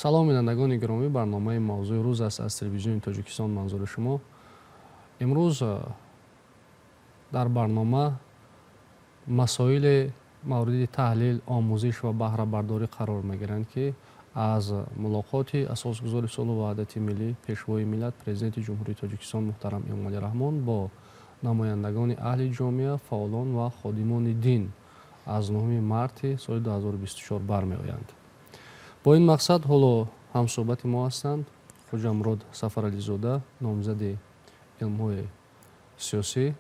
Салом, бинандагони гиромӣ! Барномаи «Мавзӯи рӯз» аст аз Телевизиони Тоҷикистон манзури шумо. Имрӯз дар барнома масоиле мавриди таҳлил, омӯзиш ва баҳрабардорӣ қарор мегиранд, ки аз мулоқоти Асосгузори сулҳу ваҳдати миллӣ, Пешвои миллат, Президенти Ҷумҳурии Тоҷикистон муҳтарам Эмомалӣ Раҳмон бо намояндагони аҳли ҷомеа, фаъолон ва ходимони дин аз 9 марти соли 2024 бармеоянд. Бо ин мақсад ҳоло ҳамсӯҳбати мо ҳастанд Хоҷамурод Сафарализода, номзади илмҳои сиёсӣ,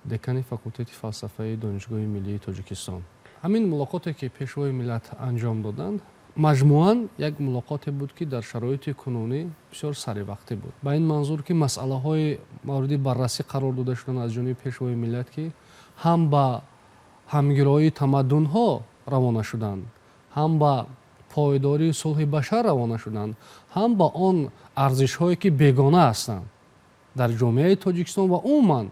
декани факултети фалсафаи Донишгоҳи миллии Тоҷикистон. Ҳамин мулоқоте, ки Пешвои миллат анҷом доданд, маҷмӯан як мулоқоте буд, ки дар шароити кунунӣ бисёр саривақтӣ буд, ба ин манзур, ки масъалаҳои мавриди баррасӣ қарор дода шуданд аз ҷониби Пешвои миллат, ки ҳам ба ҳамгироии тамаддунҳо равона шуданд, ҳам ба пойдории сулҳи башар равона шуданд, ҳам ба он арзишҳое, ки бегона ҳастанд дар ҷомеаи Тоҷикистон ва умуман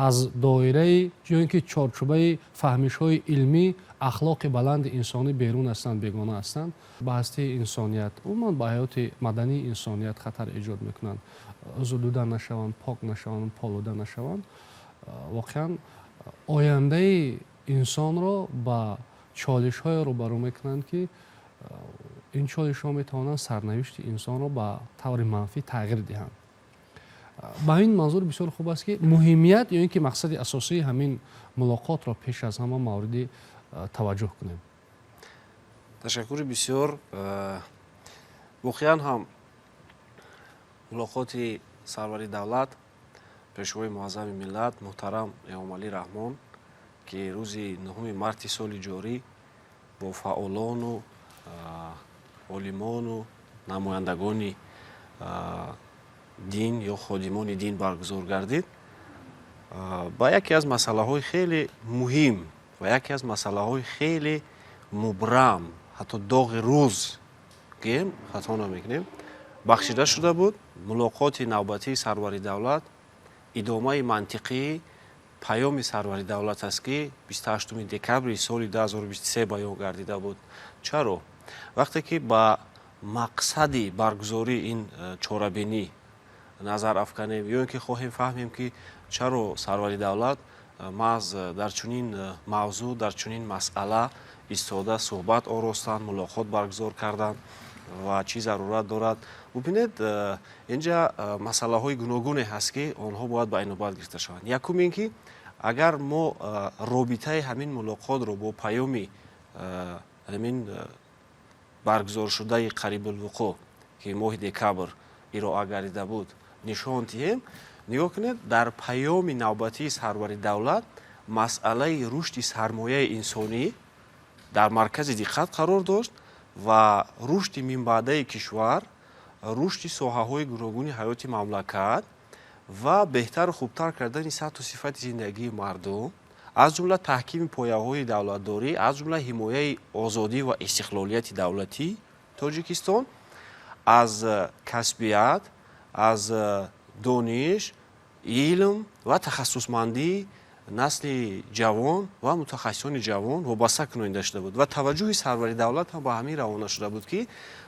аз доираи ё ин ки чорчӯбаи фаҳмишҳои илмӣ, ахлоқи баланди инсонӣ берун ҳастанд, бегона ҳастанд, ба ҳастии инсоният, умуман ба ҳаёти мадании инсоният хатар эҷод мекунанд, зудуда нашаванд, пок нашаванд, полуда нашаванд, воқеан ояндаи инсонро ба чолишҳое рӯбарӯ мекунанд, ки ин чолишҳо метавонанд сарнавишти инсонро ба таври манфӣ тағйир диҳанд. Ба ин манзур бисёр хуб аст, ки муҳимият ё ин ки мақсади асосии ҳамин мулоқотро пеш аз ҳама мавриди таваҷҷӯҳ кунем. Ташаккури бисёр. Воқеан ҳам мулоқоти сарвари давлат, Пешвои муаззами миллат муҳтарам Эмомалӣ Раҳмон, ки рӯзи 9 марти соли ҷорӣ бо фаъолону олимону намояндагони дин ё ходимони дин баргузор гардид, ба яке аз масъалаҳои хеле муҳим ва яке аз масъалаҳои хеле мубрам, ҳатто доғи рӯз гӯем, хато намекунем, бахшида шуда буд. Мулоқоти навбатии сарвари давлат идомаи мантиқии паёми сарвари давлат аст, ки 28 декабри соли 2023 баён гардида буд. Чаро? Вақте ки ба мақсади баргузории ин чорабинӣ назар афканем ё ин ки хоҳем фаҳмем, ки чаро сарвари давлат маҳз дар чунин мавзӯъ, дар чунин масъала истода суҳбат оростанд, мулоқот баргузор карданд ва чӣ зарурат дорад, бубинед, инҷа масъалаҳои гуногуне ҳаст, ки онҳо бояд ба инобат гирифта шаванд. Якум ин ки агар мо робитаи ҳамин мулоқотро бо паёми ҳамин баргузоршудаи қарибулвуқӯъ, ки моҳи декабр ироа гардида буд, нишон диҳем, нигоҳ кунед, дар паёми навбатии сарвари давлат масъалаи рушди сармояи инсонӣ дар маркази диққат қарор дошт ва рушди минбаъдаи кишвар, рушди соҳаҳои гуногуни ҳаёти мамлакат ва беҳтару хубтар кардани сатҳу сифати зиндагии мардум, аз ҷумла таҳкими пояҳои давлатдорӣ, аз ҷумла ҳимояи озодӣ ва истиқлолияти давлатии Тоҷикистон аз касбият, аз дониш, илм ва тахассусмандии насли ҷавон ва мутахассисони ҷавон вобаста кунонида шуда буд. Ва таваҷҷӯҳи сарвари давлат ҳам ба ҳамин равона шуда буд, ки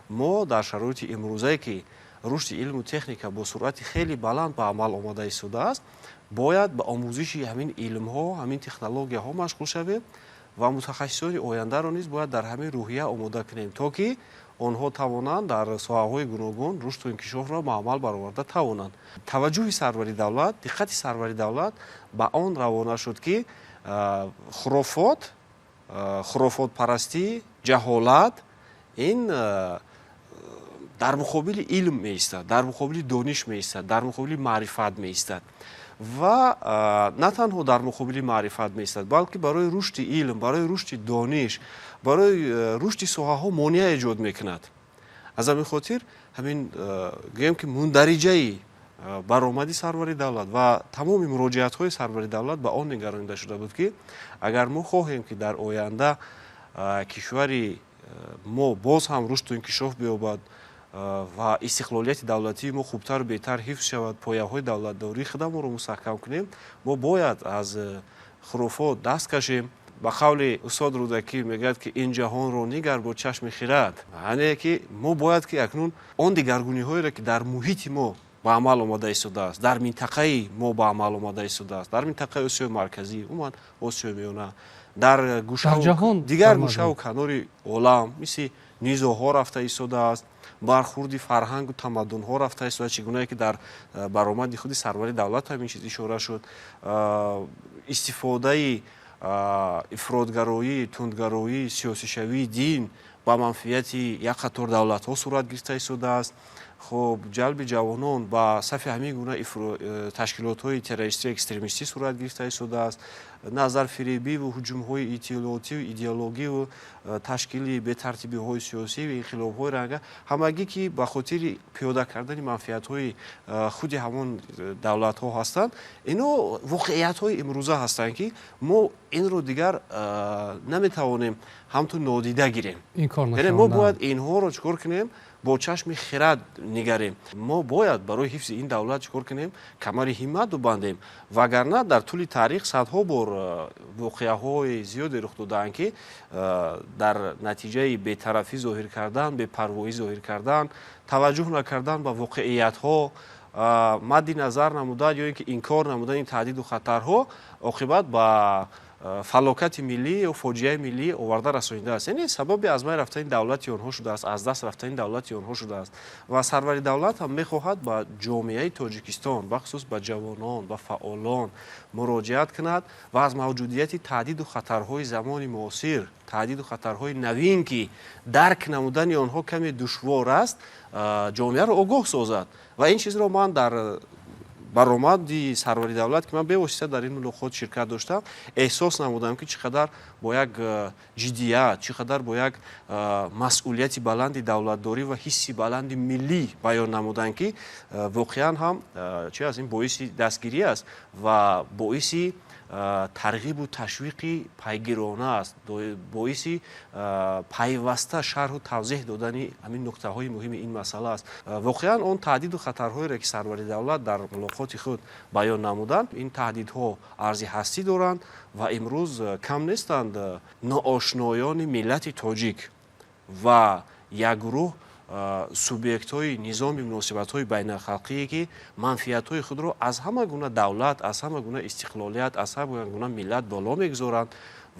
мо дар шароити имрӯзае, ки рушди илму техника бо суръати хеле баланд ба амал омада истодааст, бояд ба омӯзиши ҳамин илмҳо, ҳамин технологияҳо машғул шавем ва мутахассисони ояндаро низ бояд дар ҳамин рӯҳия омода кунем, то ки онҳо тавонанд дар соҳаҳои гуногун рушду инкишофро ба амал бароварда тавонанд. Таваҷҷӯҳи сарвари давлат, диққати сарвари давлат ба он равона шуд, ки хурофот, хурофотпарастӣ, ҷаҳолат ин дар муқобили илм меистад, дар муқобили дониш меистад, дар муқобили маърифат меистад ва на танҳо дар муқобили маърифат меистад, балки барои рушди илм, барои рушди дониш, барои рушди соҳаҳо монеа эҷод мекунад. Аз ҳамин хотир ҳамин гӯем, ки мундариҷаи баромади сарвари давлат ва тамоми муроҷиатҳои сарвари давлат ба он нигаронида шуда буд, ки агар мо хоҳем, ки дар оянда кишвари мо боз ҳам рушду инкишоф биёбад ва истиқлолияти давлатии мо хубтару беҳтар ҳифз шавад, пояҳои давлатдории худамонро мустаҳкам кунем, мо бояд аз хурофот даст кашем. Ба қавли устод Рӯдакӣ мегӯяд, ки ин ҷаҳонро нигар бо чашми хирад, яъне ки мо бояд ки акнун он дигаргуниҳоеро, ки дар муҳити мо ба амал омада истодааст, дар минтақаи мо ба амал омада истодааст, дар минтақаи Осиёи Марказӣ, умуман Осиёи Миёна, дар дигар гӯшаву канори олам, мисли низоъҳо рафта истодааст, бархурди фарҳангу тамаддунҳо рафта истодааст, чӣ гунае ки дар баромади худи сарвари давлат ҳам ин чиз ишора шуд, истифодаи ифротгароӣ, тундгароӣ, сиёсишавии дин ба манфиати як қатор давлатҳо сурат гирифта истодааст. Хуб, ҷалби ҷавонон ба сафи ҳамин гуна ташкилотҳои террористию экстремистӣ сурат гирифта истодааст, назарфиребиву ҳуҷумҳои иттилоотию идеологиву ташкили бетартибиҳои сиёсӣ ва инқилобҳои ранга, ҳамагӣ ки ба хотири пиёда кардани манфиатҳои худи ҳамон давлатҳо ҳастанд. Ино воқеиятҳои имрӯза ҳастанд, ки мо инро дигар наметавонем ҳамтун нодида гирем. Яъне мо бояд инҳоро чӣ кор кунем? Бо чашми хирад нигарем. Мо бояд барои ҳифзи ин давлат чӣ кор кунем? Камари ҳиммат бубандем, вагарна дар тӯли таърих садҳо бор воқеаҳои зиёде рух додаанд, ки дар натиҷаи бетарафӣ зоҳир кардан, бепарвоӣ зоҳир кардан, таваҷҷӯҳ накардан ба воқеиятҳо, мадди назар намудан ё ин ки инкор намудани таҳдиду хатарҳо оқибат ба фалокати миллӣ ё фоҷиаи миллӣ оварда расонидааст. Яъне сабаби аз байн рафтани давлати онҳо шудааст, аз даст рафтани давлати онҳо шудааст. Ва сарвари давлат ҳам мехоҳад ба ҷомеаи Тоҷикистон, бахусус ба ҷавонон, ба фаъолон муроҷиат кунад ва аз мавҷудияти таҳдиду хатарҳои замони муосир, таҳдиду хатарҳои навин, ки дарк намудани онҳо каме душвор аст, ҷомеаро огоҳ созад. Ва ин чизро ман дар баромади сарвари давлат, ки ман бевосита дар ин мулоқот ширкат доштам, эҳсос намудам, ки чӣ қадар бо як ҷиддият, чӣ қадар бо як масъулияти баланди давлатдорӣ ва ҳисси баланди миллӣ баён намуданд, ки воқеан ҳам чи аз ин боиси дастгирӣ аст ва боиси тарғибу ташвиқи пайгирона аст, боиси пайваста шарҳу тавзеҳ додани ҳамин нуқтаҳои муҳими ин масъала аст. Воқеан он таҳдиду хатарҳоеро, ки сарвари давлат дар мулоқоти худ баён намуданд, ин таҳдидҳо арзи ҳастӣ доранд ва имрӯз кам нестанд ноошноёни миллати тоҷик ва як гурӯҳ субъектҳои низоми муносибатҳои байналхалқие, ки манфиатҳои худро аз ҳама гуна давлат, аз ҳама гуна истиқлолият, аз ҳама гуна миллат боло мегузоранд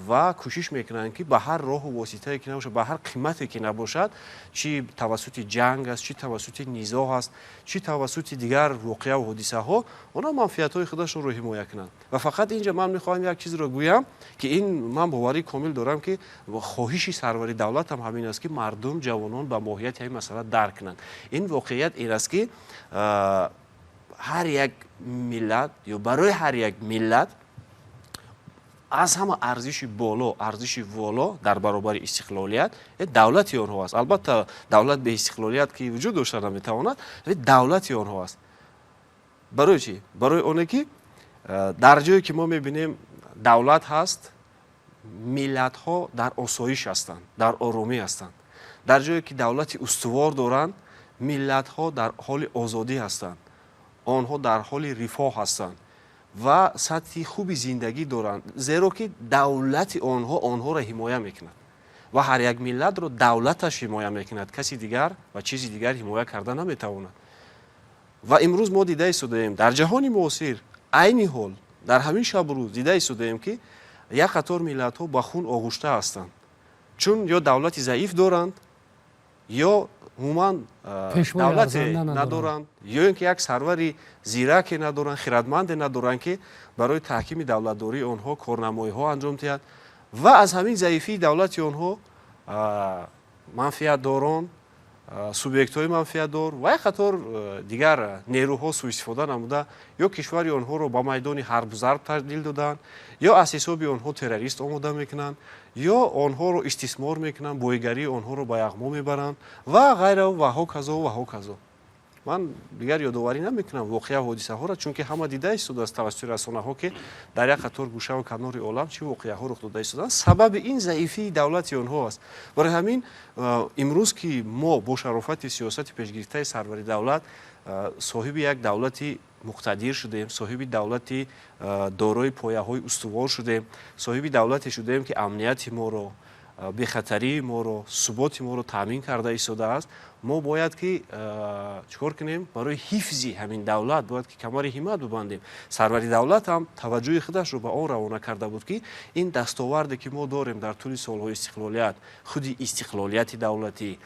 ва кӯшиш мекунанд, ки ба ҳар роҳу воситае ки набошад, ба ҳар қимате ки набошад, чӣ тавассути ҷанг аст, чӣ тавассути низоъ аст, чӣ тавассути дигар воқеаву ҳодисаҳо, онҳо манфиатҳои худашонро ҳимоя кунанд. Ва фақат инҷа ман мехоҳам як чизро гӯям, ки ин ман боварии комил дорам, ки хоҳиши сарвари давлат ҳам ҳамин аст, ки мардум, ҷавонон ба моҳияти ҳамин масъала дарк кунанд. Ин воқеият ин аст, ки ҳар як миллат ё барои ҳар як миллат аз ҳама арзиши боло, арзиши воло дар баробари истиқлолият давлати онҳо аст. Албатта, давлат беистиқлолият ки вуҷуд дошта наметавонад, давлати онҳо аст. Барои чӣ? Барои оне ки дар ҷое ки мо мебинем давлат ҳаст, миллатҳо дар осоиш ҳастанд, дар оромӣ ҳастанд. Дар ҷое ки давлати устувор доранд, миллатҳо дар ҳоли озодӣ ҳастанд, онҳо дар ҳоли рифоҳ ҳастанд ва сатҳи хуби зиндагӣ доранд, зеро ки давлати онҳо онҳоро ҳимоя мекунад. Ва ҳар як миллатро давлаташ ҳимоя мекунад, каси дигар ва чизи дигар ҳимоя карда наметавонад. Ва имрӯз мо дида истодаем дар ҷаҳони муосир, айни ҳол дар ҳамин шабу рӯз дида истодаем, ки як қатор миллатҳо ба хун оғушта ҳастанд, чун ё давлати заиф доранд, ё умуман давлате надоранд, ё ин ки як сарвари зираке надоранд, хирадманде надоранд, ки барои таҳкими давлатдории онҳо корнамоиҳо анҷом диҳад. Ва аз ҳамин заифии давлати онҳо манфиатдорон, субъектҳои манфиатдор ва як қатор дигар нерӯҳо сӯистифода намуда, ё кишвари онҳоро ба майдони ҳарбу зарб табдил доданд, ё аз ҳисоби онҳо террорист омода мекунанд, ё онҳоро истисмор мекунанд, боигарии онҳоро ба яғмо мебаранд ва ғайра ва ҳоказо ва ҳоказо. Ман дигар ёдоварӣ намекунам воқеа ҳодисаҳоро, чунки ҳама дида истодааст тавассути расонаҳо, ки дар як қатор гӯшаву канори олам чӣ воқеаҳо рух дода истодаанд. Сабаби ин заифии давлати онҳо аст. Барои ҳамин имрӯз, ки мо бо шарофати сиёсати пешгирифтаи сарвари давлат соҳиби як давлати муқтадир шудем, соҳиби давлати дорои пояҳои устувор шудем, соҳиби давлате шудем, ки амнияти моро, бехатарии моро, суботи моро таъмин карда истодааст, мо бояд ки чӣ кор кунем? Барои ҳифзи ҳамин давлат бояд ки камари ҳиммат бибандем. Сарвари давлат ҳам таваҷҷӯҳи худашро ба он равона карда буд, ки ин дастоварде, ки мо дорем дар тӯли солҳои истиқлолият, худи истиқлолияти давлатӣ,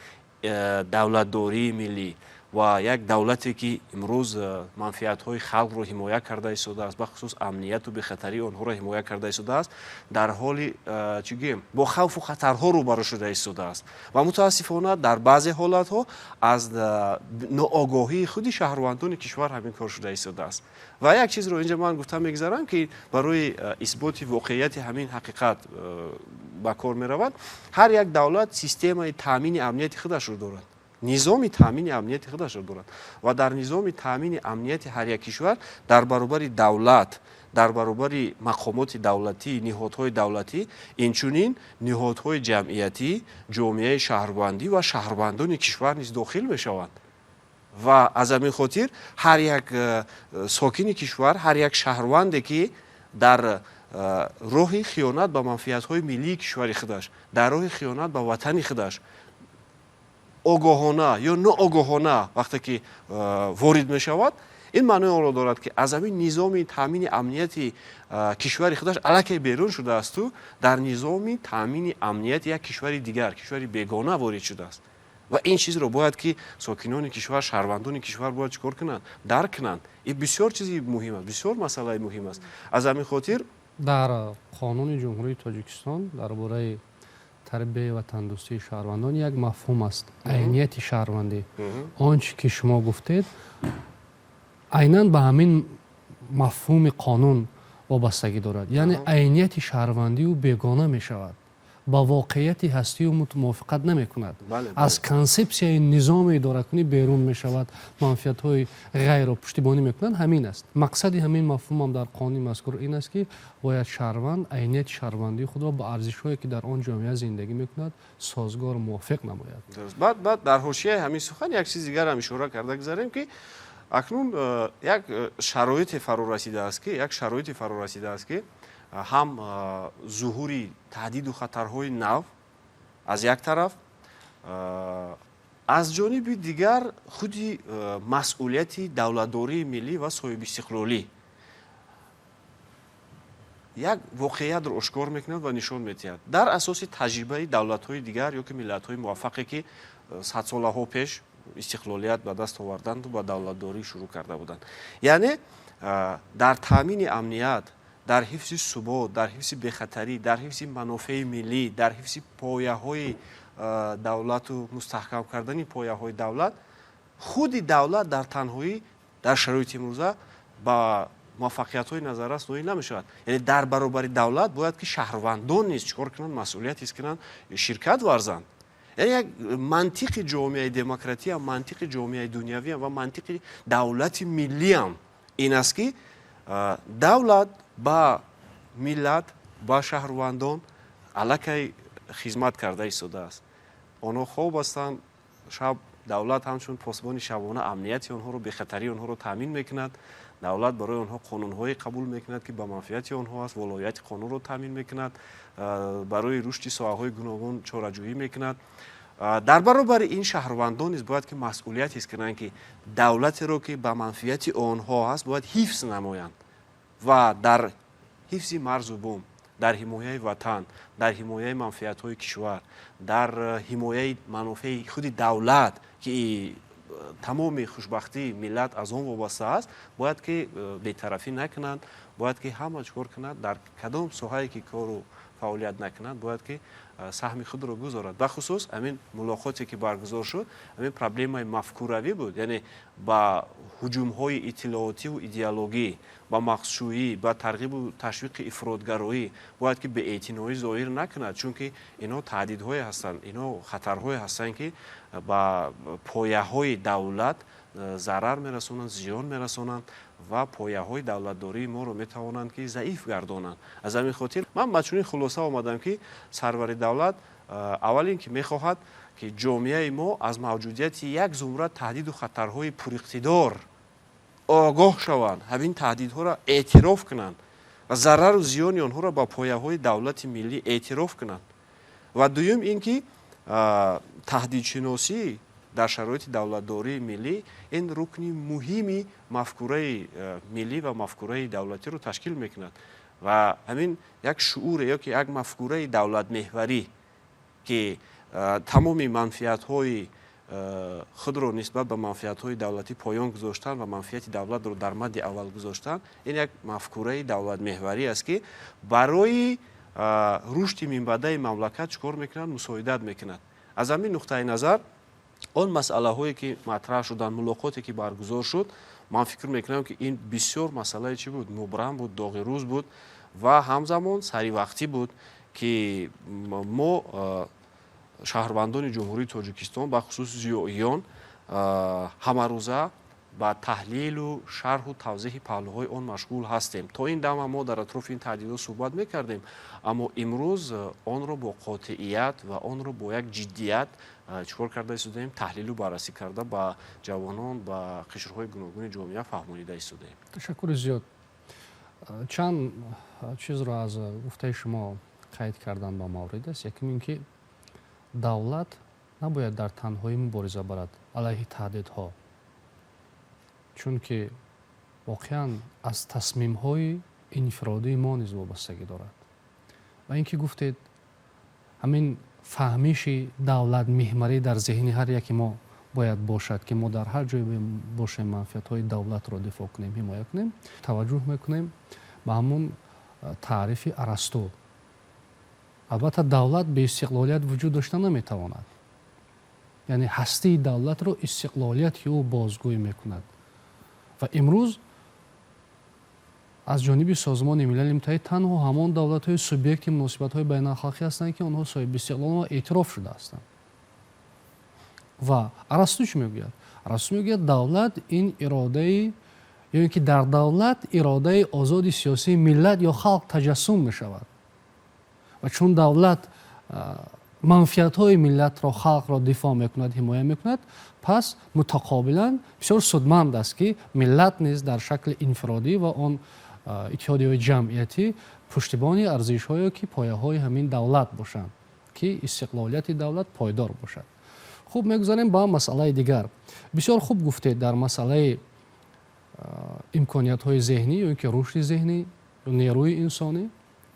давлатдории миллӣ ва як давлате, ки имрӯз манфиатҳои халқро ҳимоя карда истодааст, бахусус амнияту бехатарии онҳоро ҳимоя карда истодааст, дар ҳоли чӣ гӯем, бо хавфу хатарҳо рӯбарӯ шуда истодааст ва мутаассифона дар баъзе ҳолатҳо аз ноогоҳии худи шаҳрвандони кишвар ҳамин кор шуда истодааст. Ва як чизро инҷа ман гуфта мегузарам, ки барои исботи воқеияти ҳамин ҳақиқат ба кор меравад. Ҳар як давлат системаи таъмини амнияти худашро дорад, низоми таъмини амнияти худашро дорад ва дар низоми таъмини амнияти ҳар як кишвар дар баробари давлат, дар баробари мақомоти давлатӣ, ниҳодҳои давлатӣ, инчунин ниҳодҳои ҷамъиятӣ, ҷомеаи шаҳрвандӣ ва шаҳрвандони кишвар низ дохил мешаванд. Ва аз ҳамин хотир ҳар як сокини кишвар, ҳар як шаҳрванде, ки дар роҳи хиёнат ба манфиатҳои миллии кишвари худаш, дар роҳи хиёнат ба ватани худаш огоҳона ё ноогоҳона вақте ки ворид мешавад, ин маънои онро дорад, ки аз ҳамин низоми таъмини амнияти кишвари худаш аллакай берун шудаасту дар низоми таъмини амнияти як кишвари дигар, кишвари бегона ворид шудааст. Ва ин чизро бояд ки сокинони кишвар, шаҳрвандони кишвар бояд чӣ кор кунанд? Дарк кунанд. Ин бисёр чизи муҳим аст, бисёр масъалаи муҳим аст. Аз ҳамин хотир Дар Қонуни Ҷумҳурии Тоҷикистон дар бораи тарбияи ватандӯстии шаҳрвандон як мафҳум аст: айнияти шаҳрвандӣ. Он чӣ ки шумо гуфтед, айнан ба ҳамин мафҳуми қонун вобастагӣ дорад, яъне айнияти шаҳрвандию бегона мешавад, ба воқеияти ҳастию мувофиқат намекунад, аз консепсияи низоми идоракунӣ берун мешавад, манфиатҳои ғайрро пуштибонӣ мекунад. Ҳамин аст мақсади ҳамин мафҳумам дар қонуни мазкур, ин аст, ки бояд шаҳрванд айнияти шаҳрвандии худро ба арзишҳое, ки дар он ҷомеа зиндагӣ мекунад, созгор, мувофиқ намояд. Баъд дар ҳошияи ҳамин сухан як чиз дигарам ишора карда гузарем, ки акнун як шароите фаро расидааст, ки ҳам зуҳури таҳдиду хатарҳои нав аз як тараф, аз ҷониби дигар худи масъулияти давлатдории миллӣ ва соҳибистиқлолӣ як воқеиятро ошкор мекунад ва нишон медиҳад. Дар асоси таҷрибаи давлатҳои дигар ё ки миллатҳои муваффақе, ки садсолаҳо пеш истиқлолият ба даст оварданду ба давлатдорӣ шурӯъ карда буданд, яъне дар таъмини амният, дар ҳифзи субот, дар ҳифзи бехатарӣ, дар ҳифзи манофеи миллӣ, дар ҳифзи пояҳои давлату мустаҳкам кардани пояҳои давлат, худи давлат дар танҳоӣ дар шароити имрӯза ба муваффақиятҳои назаррас ноил намешавад. Яъне дар баробари давлат бояд ки шаҳрвандон низ чӣ кор кунанд? Масъулият ҳис кунанд, ширкат варзанд. Яъне як мантиқи ҷомеаи демократиям, мантиқи ҷомеаи дунявиам ва мантиқи давлати миллиам ин аст, ки давлат ба миллат, ба шаҳрвандон аллакай хизмат карда истодааст. Онҳо хоб ҳастанд, шаб давлат ҳамчун посбони шабона амнияти онҳоро, бехатарии онҳоро таъмин мекунад. Давлат барои онҳо қонунҳое қабул мекунад, ки ба манфиати онҳо аст, волоияти қонунро таъмин мекунад, барои рушди соҳаҳои гуногун чораҷӯӣ мекунад. Дар баробари ин шаҳрвандон низ бояд ки масъулият ҳис кунанд, ки давлатеро, ки ба манфиати онҳо аст, бояд ҳифз намоянд ва дар ҳифзи марзу бум, дар ҳимояи ватан, дар ҳимояи манфиатҳои кишвар, дар ҳимояи манофеи худи давлат, ки тамоми хушбахтии миллат аз он вобаста аст, бояд ки бетарафӣ накунанд. Бояд ки ҳама чӣ кор кунад? Дар кадом соҳае ки кору фаъолият накунад, бояд ки саҳми худро гузорад. Бахусус ҳамин мулоқоте, ки баргузор шуд, ҳамин проблемаи мафкуравӣ буд, яъне ба ҳуҷумҳои иттилоотиву идеологӣ, ба мағзшӯӣ, ба тарғибу ташвиқи ифротгароӣ бояд ки беэътиноӣ зоҳир накунад, чунки инҳо таҳдидҳое ҳастанд, инҳо хатарҳое ҳастанд, ки ба пояҳои давлат зарар мерасонанд, зиён мерасонанд ва пояҳои давлатдории моро метавонанд ки заиф гардонанд. Аз ҳамин хотир ман ба чунин хулоса омадам, ки сарвари давлат аввал ин ки мехоҳад, ки ҷомеаи мо аз мавҷудияти як зумра таҳдиду хатарҳои пуриқтидор Огоҳ шаванд, ҳамин таҳдидҳоро эътироф кунанд ва зарару зиёни онҳоро ба пояҳои давлати миллӣ эътироф кунанд. Ва дуюм ин ки таҳдидшиносӣ дар шароити давлатдории миллӣ ин рукни муҳими мафкураи миллӣ ва мафкураи давлатиро ташкил мекунад. Ва ҳамин як шууре ё ки як мафкураи давлатмеҳварӣ, ки тамоми манфиатҳои худро нисбат ба манфиатҳои давлатӣ поён гузоштан ва манфиати давлатро дар мадди аввал гузоштан, ин як мафкураи давлатмеҳварӣ аст, ки барои рушди минбаъдаи мамлакат чӣ кор мекунад? Мусоидат мекунад. Аз ҳамин нуқтаи назар он масъалаҳое, ки матраҳ шуданд, мулоқоте, ки баргузор шуд, ман фикр мекунам, ки ин бисёр масъалаи чӣ буд? Мубрам буд, доғи рӯз буд ва ҳамзамон саривақтӣ буд, ки мо, шаҳрвандони Ҷумҳурии Тоҷикистон, бахусус зиёиён, ҳамарӯза ба таҳлилу шарҳу тавзеҳи паҳлӯҳои он машғул ҳастем. То ин дама мо дар атрофи ин таҳдидҳо суҳбат мекардем, аммо имрӯз онро бо қотеият ва онро бо як ҷиддият чӣ кор карда истодаем? Таҳлилу баррасӣ карда, ба ҷавонон, ба қишрҳои гуногуни ҷомеа фаҳмонида истодаем. Ташаккури зиёд. Чанд чизро аз гуфтаи шумо қайд кардан ба маврид аст. Якум ин ки давлат набояд дар танҳоӣ мубориза барад алайҳи таҳдидҳо, чунки воқеан аз тасмимҳои инфиродии мо низ вобастагӣ дорад. Ва ин ки гуфтед, ҳамин фаҳмиши давлатмеҳмарӣ дар зеҳни ҳар яке мо бояд бошад, ки мо дар ҳар ҷое бошем, манфиатҳои давлатро дифоъ кунем, ҳимоя кунем. Таваҷҷӯҳ мекунем ба ҳамун таърифи Арасту. Албатта, давлат беистиқлолият вуҷуд дошта наметавонад, яъне ҳастии давлатро истиқлолияти ӯ бозгӯй мекунад. Ва имрӯз аз ҷониби Созмони Милали Муттаҳид танҳо ҳамон давлатҳои субъекти муносибатҳои байналхалқӣ ҳастанд, ки онҳо соҳиби истиқлол ва эътироф шуда ҳастанд. Ва Арасту чӣ мегӯяд? Арасту мегӯяд, давлат ин иродаи, ё ин ки дар давлат иродаи озоди сиёсии миллат ё халқ таҷассум мешавад. Ва чун давлат манфиатҳои миллатро, халқро дифоъ мекунад, ҳимоя мекунад, пас мутақобилан бисёр судманд аст, ки миллат низ дар шакли инфиродӣ ва он иттиҳодиҳои ҷамъиятӣ пуштибони арзишҳое, ки пояҳои ҳамин давлат бошанд, ки истиқлолияти давлат пойдор бошад. Хуб, мегузарем ба масъалаи дигар. Бисёр хуб гуфтед дар масъалаи имкониятҳои зеҳнӣ ё ин ки рушди зеҳнӣ ё нерӯи инсонӣ.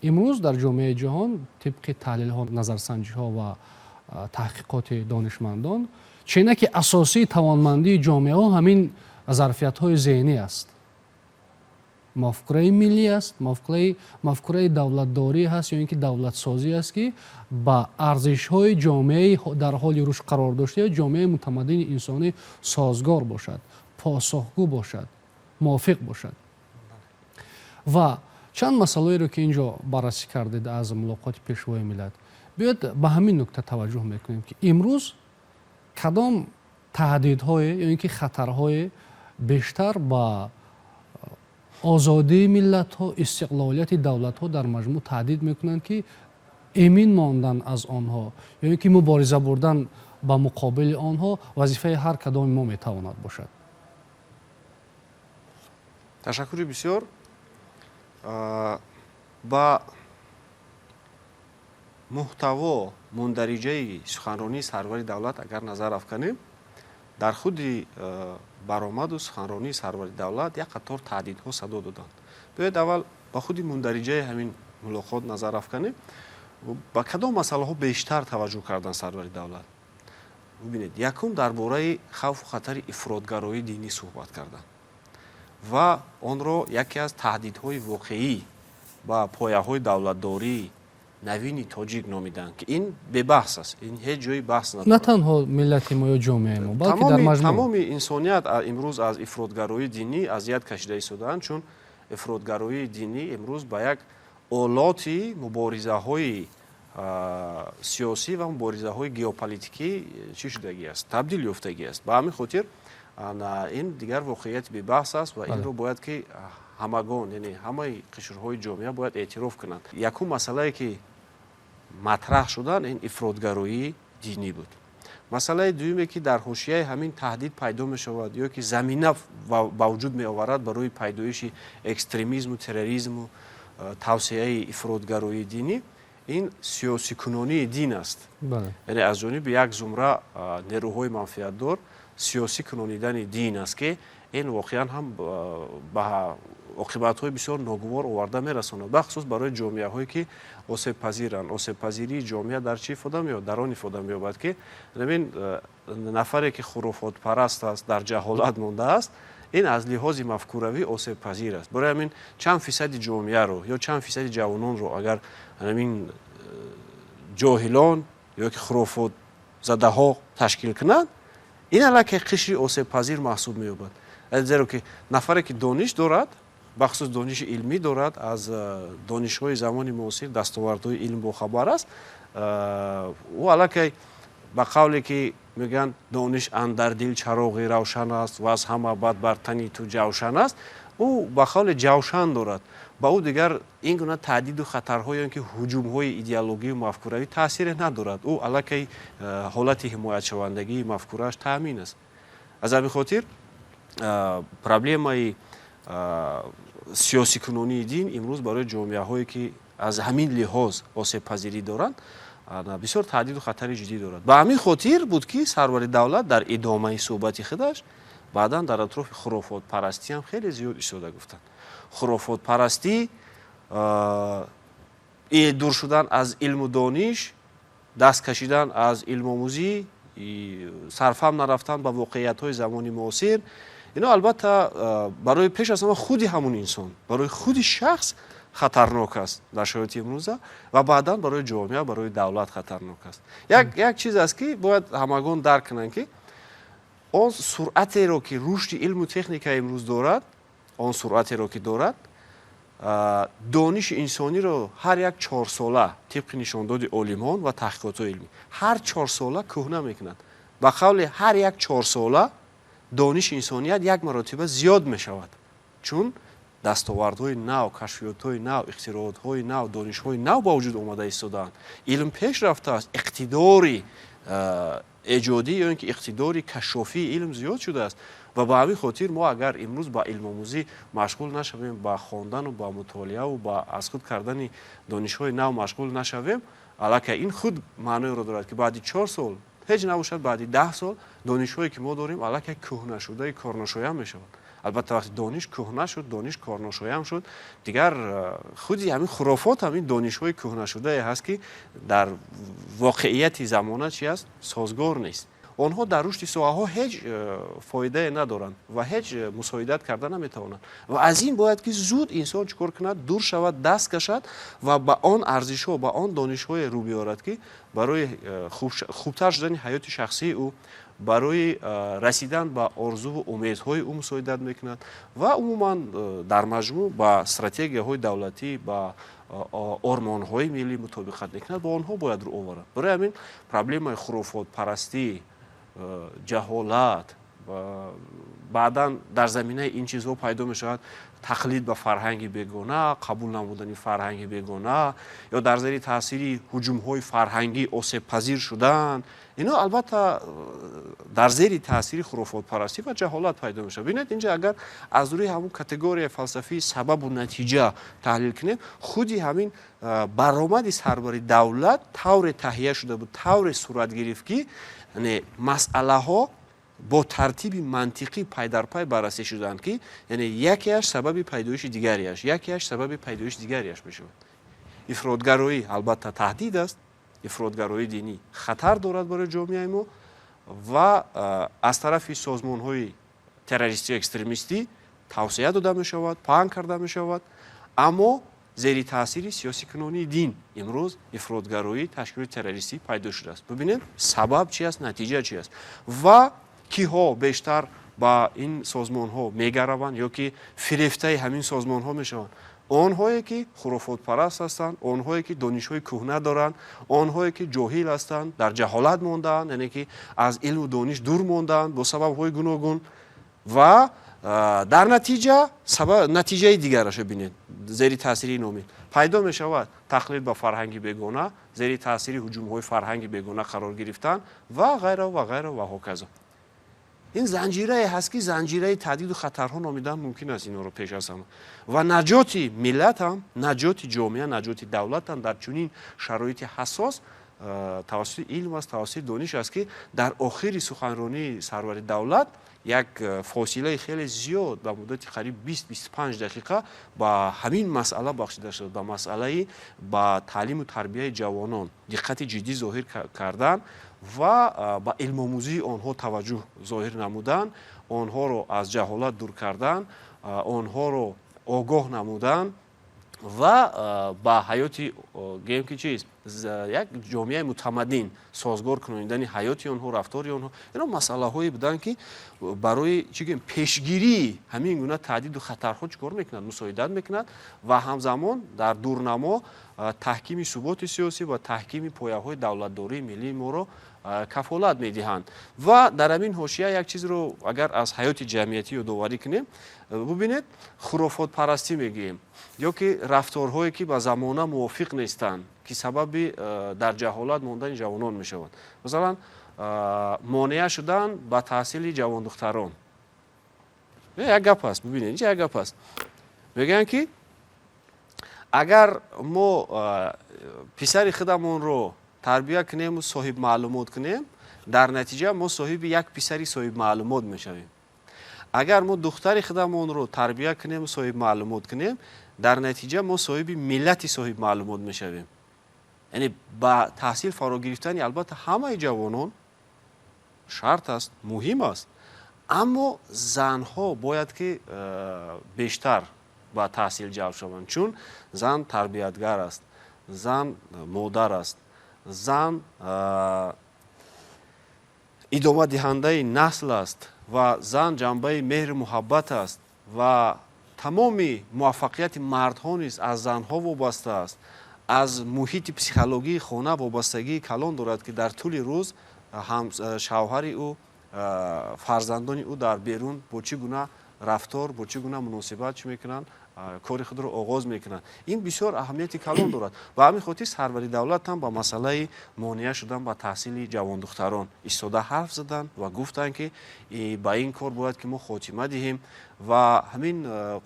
Имрӯз дар ҷомеаи ҷаҳон, тибқи таҳлилҳо, назарсанҷиҳо ва таҳқиқоти донишмандон, ченаки асосии тавонмандии ҷомеаҳо ҳамин зарфиятҳои зеҳнӣ аст, мафкураи миллӣ аст, мафкураи давлатдорӣ ҳаст ё ин ки давлатсозӣ аст, ки ба арзишҳои ҷомеаи дар ҳоли рушд қарор дошта ё ҷомеаи мутамаддини инсонӣ созгор бошад, посухгӯ бошад, мувофиқ бошад. Ва чанд масъалаеро, ки ин ҷо баррасӣ кардед аз мулоқоти Пешвои миллат, биёед ба ҳамин нукта таваҷҷӯҳ мекунем, ки имрӯз кадом таҳдидҳое ё ин ки хатарҳое бештар ба озодии миллатҳо, истиқлолияти давлатҳо дар маҷмӯъ таҳдид мекунанд, ки эмин мондан аз онҳо ё ин ки мубориза бурдан ба муқобили онҳо вазифаи ҳар кадоми мо метавонад бошад? Ташаккури бисёр. Ба муҳтаво, мундариҷаи суханронии сарвари давлат агар назар афканем, дар худи баромаду суханронии сарвари давлат як қатор таҳдидҳо садо доданд. Биёед, аввал ба худи мундариҷаи ҳамин мулоқот назар афканем. Ба кадом масъалаҳо бештар таваҷҷӯҳ карданд сарвари давлат? Бубинед, якум, дар бораи хавфу хатари ифротгароии динӣ суҳбат карданд ва онро яке аз таҳдидҳои воқеӣ ба пояҳои давлатдории навини тоҷик номиданд, ки ин бебаҳс аст, ин ҳеҷ ҷои баҳс надорад. На танҳо миллати мо ё ҷомеаи мо, балки дар маҷмӯъ. Тамоми инсоният имрӯз аз ифротгароии динӣ азият кашида истодаанд, чун ифротгароии динӣ имрӯз ба як олоти муборизаҳои сиёсӣ ва муборизаҳои геополитикӣ чӣ шудагӣ аст? Табдил ёфтагӣ аст. Ба ҳамин хотир ин дигар воқеияти бебаҳс аст ва инро бояд ки ҳамагон, яъне ҳамаи қишрҳои ҷомеа, бояд эътироф кунанд. Якум масъалае, ки матраҳ шудан, ин ифротгароии динӣ буд. Масъалаи дуюме, ки дар ҳошияи ҳамин таҳдид пайдо мешавад ё ки замина ба вуҷуд меоварад барои пайдоиши экстремизму терроризму тавсеаи ифротгароии динӣ, ин сиёсикунонии дин аст. Яъне аз ҷониби як зумра нерӯҳои манфиатдор сиёсӣ кунонидани дин аст, ки ин воқеан ҳам ба оқибатҳои бисёр ногувор оварда мерасонад, бахусус барои ҷомеаҳое, ки осебпазиранд. Осебпазирии ҷомеа дар чӣ ифода меёбад? Дар он ифода меёбад, ки ҳамин нафаре, ки хурофотпараст аст, дар ҷаҳолат мондааст, ин аз лиҳози мафкуравӣ осебпазир аст. Барои ҳамин чанд фисади ҷомеаро ё чанд фисади ҷавононро агар ҳамин ҷоҳилон ё ки хурофотзадаҳо ташкил кунанд, ин аллакай қишри осебпазир маҳсуб меёбад, зеро ки нафаре, ки дониш дорад, бахусус дониши илмӣ дорад, аз донишҳои замони муосир, дастовардҳои илм бохабар аст, ӯ аллакай, ба қавле ки мегӯянд, дониш андар дил чароғи равшан аст ва аз ҳама бад бар тани ту ҷавшан аст, ӯ ба қавле ҷавшан дорад, ба ӯ дигар ин гуна таҳдиду хатарҳо ё ин ки ҳуҷумҳои идеологию мафкуравӣ таъсире надорад. Ӯ аллакай ҳолати ҳимоятшавандагии мафкурааш таъмин аст. Аз ҳамин хотир проблемаи сиёсикунонии дин имрӯз барои ҷомеаҳое, ки аз ҳамин лиҳоз осебпазирӣ доранд, бисёр таҳдиду хатари ҷиддӣ дорад. Ба ҳамин хотир буд, ки сарвари давлат дар идомаи суҳбати худаш баъдан дар атрофи хурофотпарастӣ ҳам хеле зиёд истода гуфтанд. Хурофотпарастӣ, дур шудан аз илму дониш, даст кашидан аз илмомӯзӣ, сарфаҳм нарафтан ба воқеиятҳои замони муосир, ино албатта барои пеш аз ҳама худи ҳамун инсон, барои худи шахс хатарнок аст дар шароити имрӯза ва баъдан барои ҷомеа, барои давлат хатарнок аст. Як чиз аст, ки бояд ҳамагон дарк кунанд, ки он суръатеро, ки рушди илму техника имрӯз дорад, он суръатеро, ки дорад, дониши инсониро ҳар як 4 сола, тибқи нишондоди олимон ва таҳқиқотҳои илмӣ, ҳар 4 сола кӯҳна мекунад. Ба қавли ҳар як 4 сола дониши инсоният як маротиба зиёд мешавад, чун дастовардҳои нав, кашфиётҳои нав, ихтироотҳои нав, донишҳои нав ба вуҷуд омада истодаанд, илм пеш рафтааст, иқтидори эҷодӣ ё ин ки иқтидори кашшофии илм зиёд шудааст. Ва ба ҳамин хотир мо агар имрӯз ба илмомӯзӣ машғул нашавем, ба хондану ба мутолиаву ба аз худ кардани донишҳои нав машғул нашавем, аллакай ин худ маъноеро дорад, ки баъди 4 сол ҳеҷ набошад, баъди 10 сол донишҳое, ки мо дорем, аллакай кӯҳнашудаи корношоям мешавад. Албатта, вақте дониш кӯҳна шуд, дониш корношоям шуд, дигар худи ҳамин хурофот ҳамин донишҳои кӯҳнашудае ҳаст, ки дар воқеияти замона чи аст, созгор нест. Онҳо дар рушди соҳаҳо ҳеҷ фоидае надоранд ва ҳеҷ мусоидат карда наметавонанд. Ва аз ин бояд ки зуд инсон чӣ кор кунад? Дур шавад, даст кашад ва ба он арзишҳо, ба он донишҳое рӯ биёрад, ки барои хубтар шудани ҳаёти шахсии ӯ, барои расидан ба орзуву умедҳои ӯ мусоидат мекунад ва умуман дар маҷмӯъ ба стратегияҳои давлатӣ, ба ормонҳои миллӣ мутобиқат мекунад, ба онҳо бояд рӯ оварад. Барои ҳамин проблемаи хурофотпарастӣ, ҷаҳолат, баъдан дар заминаи ин чизҳо пайдо мешавад тақлид ба фарҳанги бегона, қабул намудани фарҳанги бегона ё дар зери таъсири ҳуҷумҳои фарҳангӣ осебпазир шудан, ино албатта дар зери таъсири хурофотпарастӣ ва ҷаҳолат пайдо мешавад. Бинед, инҷа агар аз рӯи ҳамун категорияи фалсафии сабабу натиҷа таҳлил кунем, худи ҳамин баромади сарвари давлат тавре таҳия шуда буд, тавре сурат гирифт, ки масъалаҳо бо тартиби мантиқӣ пайдарпай баррасӣ шуданд, ки яъне якеаш сабаби пайдоиши дигариаш, якеаш сабаби пайдоиши дигариаш мешавад. Ифротгароӣ албатта таҳдид аст, ифротгароии динӣ хатар дорад барои ҷомеаи мо ва аз тарафи созмонҳои террористию экстремистӣ тавсия дода мешавад, паҳн карда мешавад. Аммо зери таъсири сиёсикунонии дин имрӯз ифротгароӣ, ташкилоти террористӣ пайдо шудааст. Бибинед, сабаб чи аст, натиҷа чи аст ва киҳо бештар ба ин созмонҳо мегараванд ё ки фирефтаи ҳамин созмонҳо мешаванд? Онҳое, ки хурофотпараст ҳастанд, онҳое, ки донишҳои кӯҳна доранд, онҳое, ки ҷоҳил ҳастанд, дар ҷаҳолат мондаанд, яъне ки аз илму дониш дур мондаанд бо сабабҳои гуногун. Ва дар натиҷа натиҷаи дигараша бинед: зери таъсири ин омил пайдо мешавад тақлид ба фарҳанги бегона. Зери таъсири ҳуҷумҳои фарҳанги бегона қарор гирифтан ва ғайра ва ғайра ва ҳоказо. Ин занҷирае ҳаст, ки занҷираи таҳдиду хатарҳо номидан мумкин аст инҳоро пеш аз ҳама. Ва наҷоти миллатам, наҷоти ҷомеа, наҷоти давлатам дар чунин шароити ҳассос тавассути илм аст, тавассути дониш аст, ки дар охири суханронии сарвари давлат як фосилаи хеле зиёд ба муддати қариб 20-25 дақиқа ба ҳамин масъала бахшида шуд, ба масъалаи ба таълиму тарбияи ҷавонон диққати ҷиддӣ зоҳир кардан ва ба илмомӯзии онҳо таваҷҷӯҳ зоҳир намудан, онҳоро аз ҷаҳолат дур кардан, онҳоро огоҳ намудан ва ба ҳаёти, гӯем ки чиз, як ҷомеаи мутамаддин созгор кунонидани ҳаёти онҳо, рафтори онҳо. Ино масъалаҳое буданд, ки барои, чӣ гӯем, пешгирии ҳамин гуна таҳдиду хатарҳо чӣ кор мекунад? Мусоидат мекунад ва ҳамзамон дар дурнамо таҳкими суботи сиёсӣ ва таҳкими пояҳои давлатдории миллии моро кафолат медиҳанд. Ва дар ҳамин ҳошия як чизро агар аз ҳаёти ҷамъиятӣ ёдоварӣ кунем, бубинед, хурофотпарастӣ мегӯем ё ки рафторҳое, ки ба замона мувофиқ нестанд, ки сабаби дар ҷаҳолат мондани ҷавонон мешаванд. Масалан, монеа шудан ба таҳсили ҷавондухтарон як гап аст. Бубинед, инҷа як гап аст, мегӯянд, ки агар мо писари худамонро тарбия кунему соҳибмаълумот кунем, дар натиҷа мо соҳиби як писари соҳибмаълумот мешавем. Агар мо духтари худамонро тарбия кунему соҳибмаълумот кунем, дар натиҷа мо соҳиби миллати соҳибмаълумот мешавем. Яъне ба таҳсил фаро гирифтани, албатта, ҳамаи ҷавонон шарт аст, муҳим аст, аммо занҳо бояд ки бештар ба таҳсил ҷалб шаванд, чун зан тарбиятгар аст, зан модар аст, зан идомадиҳандаи насл аст ва зан ҷанбаи меҳру муҳаббат аст ва тамоми муваффақияти мардҳо низ аз занҳо вобаста аст. Аз муҳити психологии хона вобастагии калон дорад, ки дар тӯли рӯз ҳам шавҳари ӯ, фарзандони ӯ дар берун бо чӣ гуна рафтор, бо чӣ гуна муносибат чӣ мекунанд, кори худро оғоз мекунанд. Ин бисёр аҳамияти калон дорад. Ба ҳамин хотир сарвари давлат ҳам ба масъалаи монеа шудан ба таҳсили ҷавондухтарон истода ҳарф заданд ва гуфтанд, ки ба ин кор бояд ки мо хотима диҳем. Ва ҳамин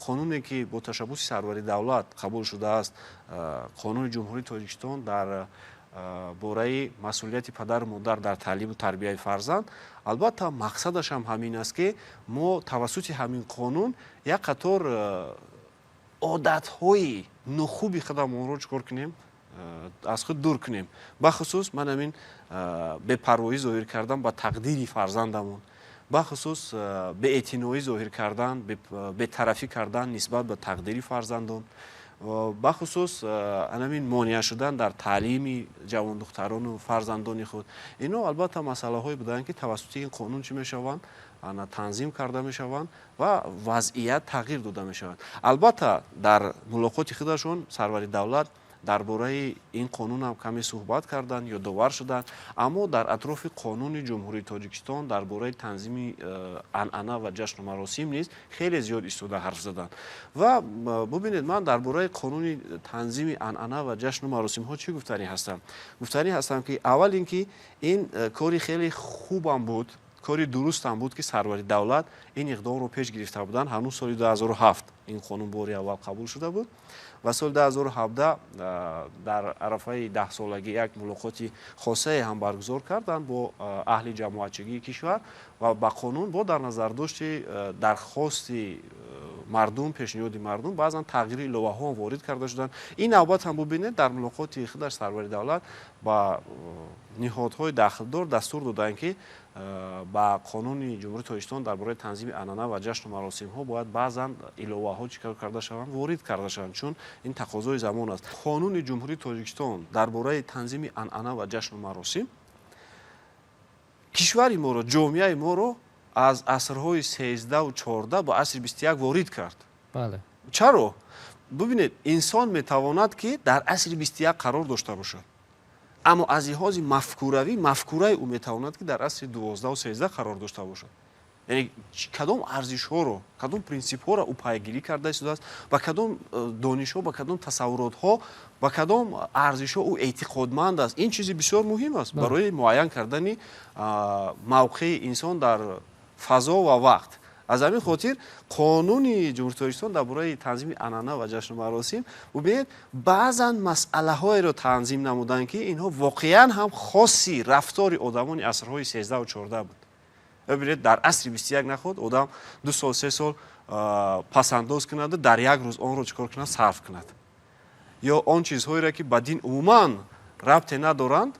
қонуне, ки бо ташаббуси сарвари давлат қабул шудааст, Қонуни Ҷумҳурии Тоҷикистон дар бораи масъулияти падару модар дар таълиму тарбияи фарзанд, албатта, мақсадаш ҳам ҳамин аст, ки мо тавассути ҳамин қонун як қатор одатҳои нохуби худамонро чӣ кор кунем? Аз худ дур кунем. Бахусус ман ҳамин бепарвоӣ зоҳир кардан ба тақдири фарзандамон, бахусус беэътиноӣ зоҳир кардан, бетарафӣ кардан нисбат ба тақдири фарзандон, бахусус анамин монеа шудан дар таълими ҷавондухтарону фарзандони худ. Ино, албатта, масъалаҳое буданд, ки тавассути ин қонун чӣ мешаванд? Ана танзим карда мешаванд ва вазъият тағйир дода мешаванд. Албатта, дар мулоқоти худашон сарвари давлат дар бораи ин қонун ҳам каме суҳбат карданд, ёдовар шуданд, аммо дар атрофи Қонуни Ҷумҳурии Тоҷикистон дар бораи танзими анъана ва ҷашну маросим низ хеле зиёд истода ҳарф заданд. Ва бубинед, ман дар бораи қонуни танзими анъана ва ҷашну маросимҳо чӣ гуфтанӣ ҳастам? Гуфтанӣ ҳастам, ки аввал ин ки ин кори хеле хубам буд, кори дурустам буд, ки сарвари давлат ин иқдомро пеш гирифта буданд. Ҳанӯз соли 2007 ин қонун бори аввал қабул шуда буд ва соли 2017 дар арафаи 10-солагӣ як мулоқоти хосае ҳам баргузор карданд бо аҳли ҷамоатчигии кишвар ва ба қонун бо дар назардошти дархости мардум, пешниҳоди мардум баъзан тағйири иловаҳо ворид карда шуданд. Ин навбат ҳам, бубинед, дар мулоқоти худаш сарвари давлат ба ниҳодҳои дахлдор дастур доданд, ки ба Қонуни Ҷумҳурии Тоҷикистон дар бораи танзими анъана ва ҷашну маросимҳо бояд баъзан иловаҳо чӣ кор карда шаванд? Ворид карда шаванд, чун ин тақозои замон аст. Қонуни Ҷумҳурии Тоҷикистон дар бораи танзими анъана ва ҷашну маросим кишвари моро, ҷомеаи моро аз асрҳои 13-у 14 ба асри 21 ворид кард. Чаро? Бубинед, инсон метавонад, ки дар асри 21 қарор дошта бошад, аммо аз лиҳози мафкуравӣ мафкураи ӯ метавонад, ки дар асри 12-у 13 қарор дошта бошад. Яъне кадом арзишҳоро, кадом принсипҳоро ӯ пайгирӣ карда истодааст, ба кадом донишҳо, ба кадом тасаввуротҳо, ба кадом арзишҳо ӯ эътиқодманд аст. Ин чизи бисёр муҳим аст барои муайян кардани мавқеи инсон дар фазо ва вақт. Аз ҳамин хотир қонуни Ҷумҳурии Тоҷикистон дар бораи танзими анъана ва ҷашну маросим, бубинед, баъзан масъалаҳоеро танзим намуданд, ки инҳо воқеан ҳам хоси рафтори одамони асрҳои 13-у 14 буд. Бибинед, дар асри 21 наход одам 2 сол, 3 сол пасандоз кунаду дар як рӯз онро чӣ кор кунад? Сарф кунад. Ё он чизҳоеро, ки ба дин умуман рабте надоранд,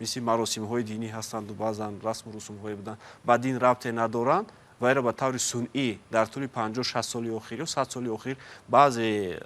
мисли маросимҳои динӣ ҳастанду баъзан расму русумҳое буданд, ба дин рабте надоранд, вайро ба таври сунъӣ дар тӯли 50-60 соли охир ё 100 соли охир баъзе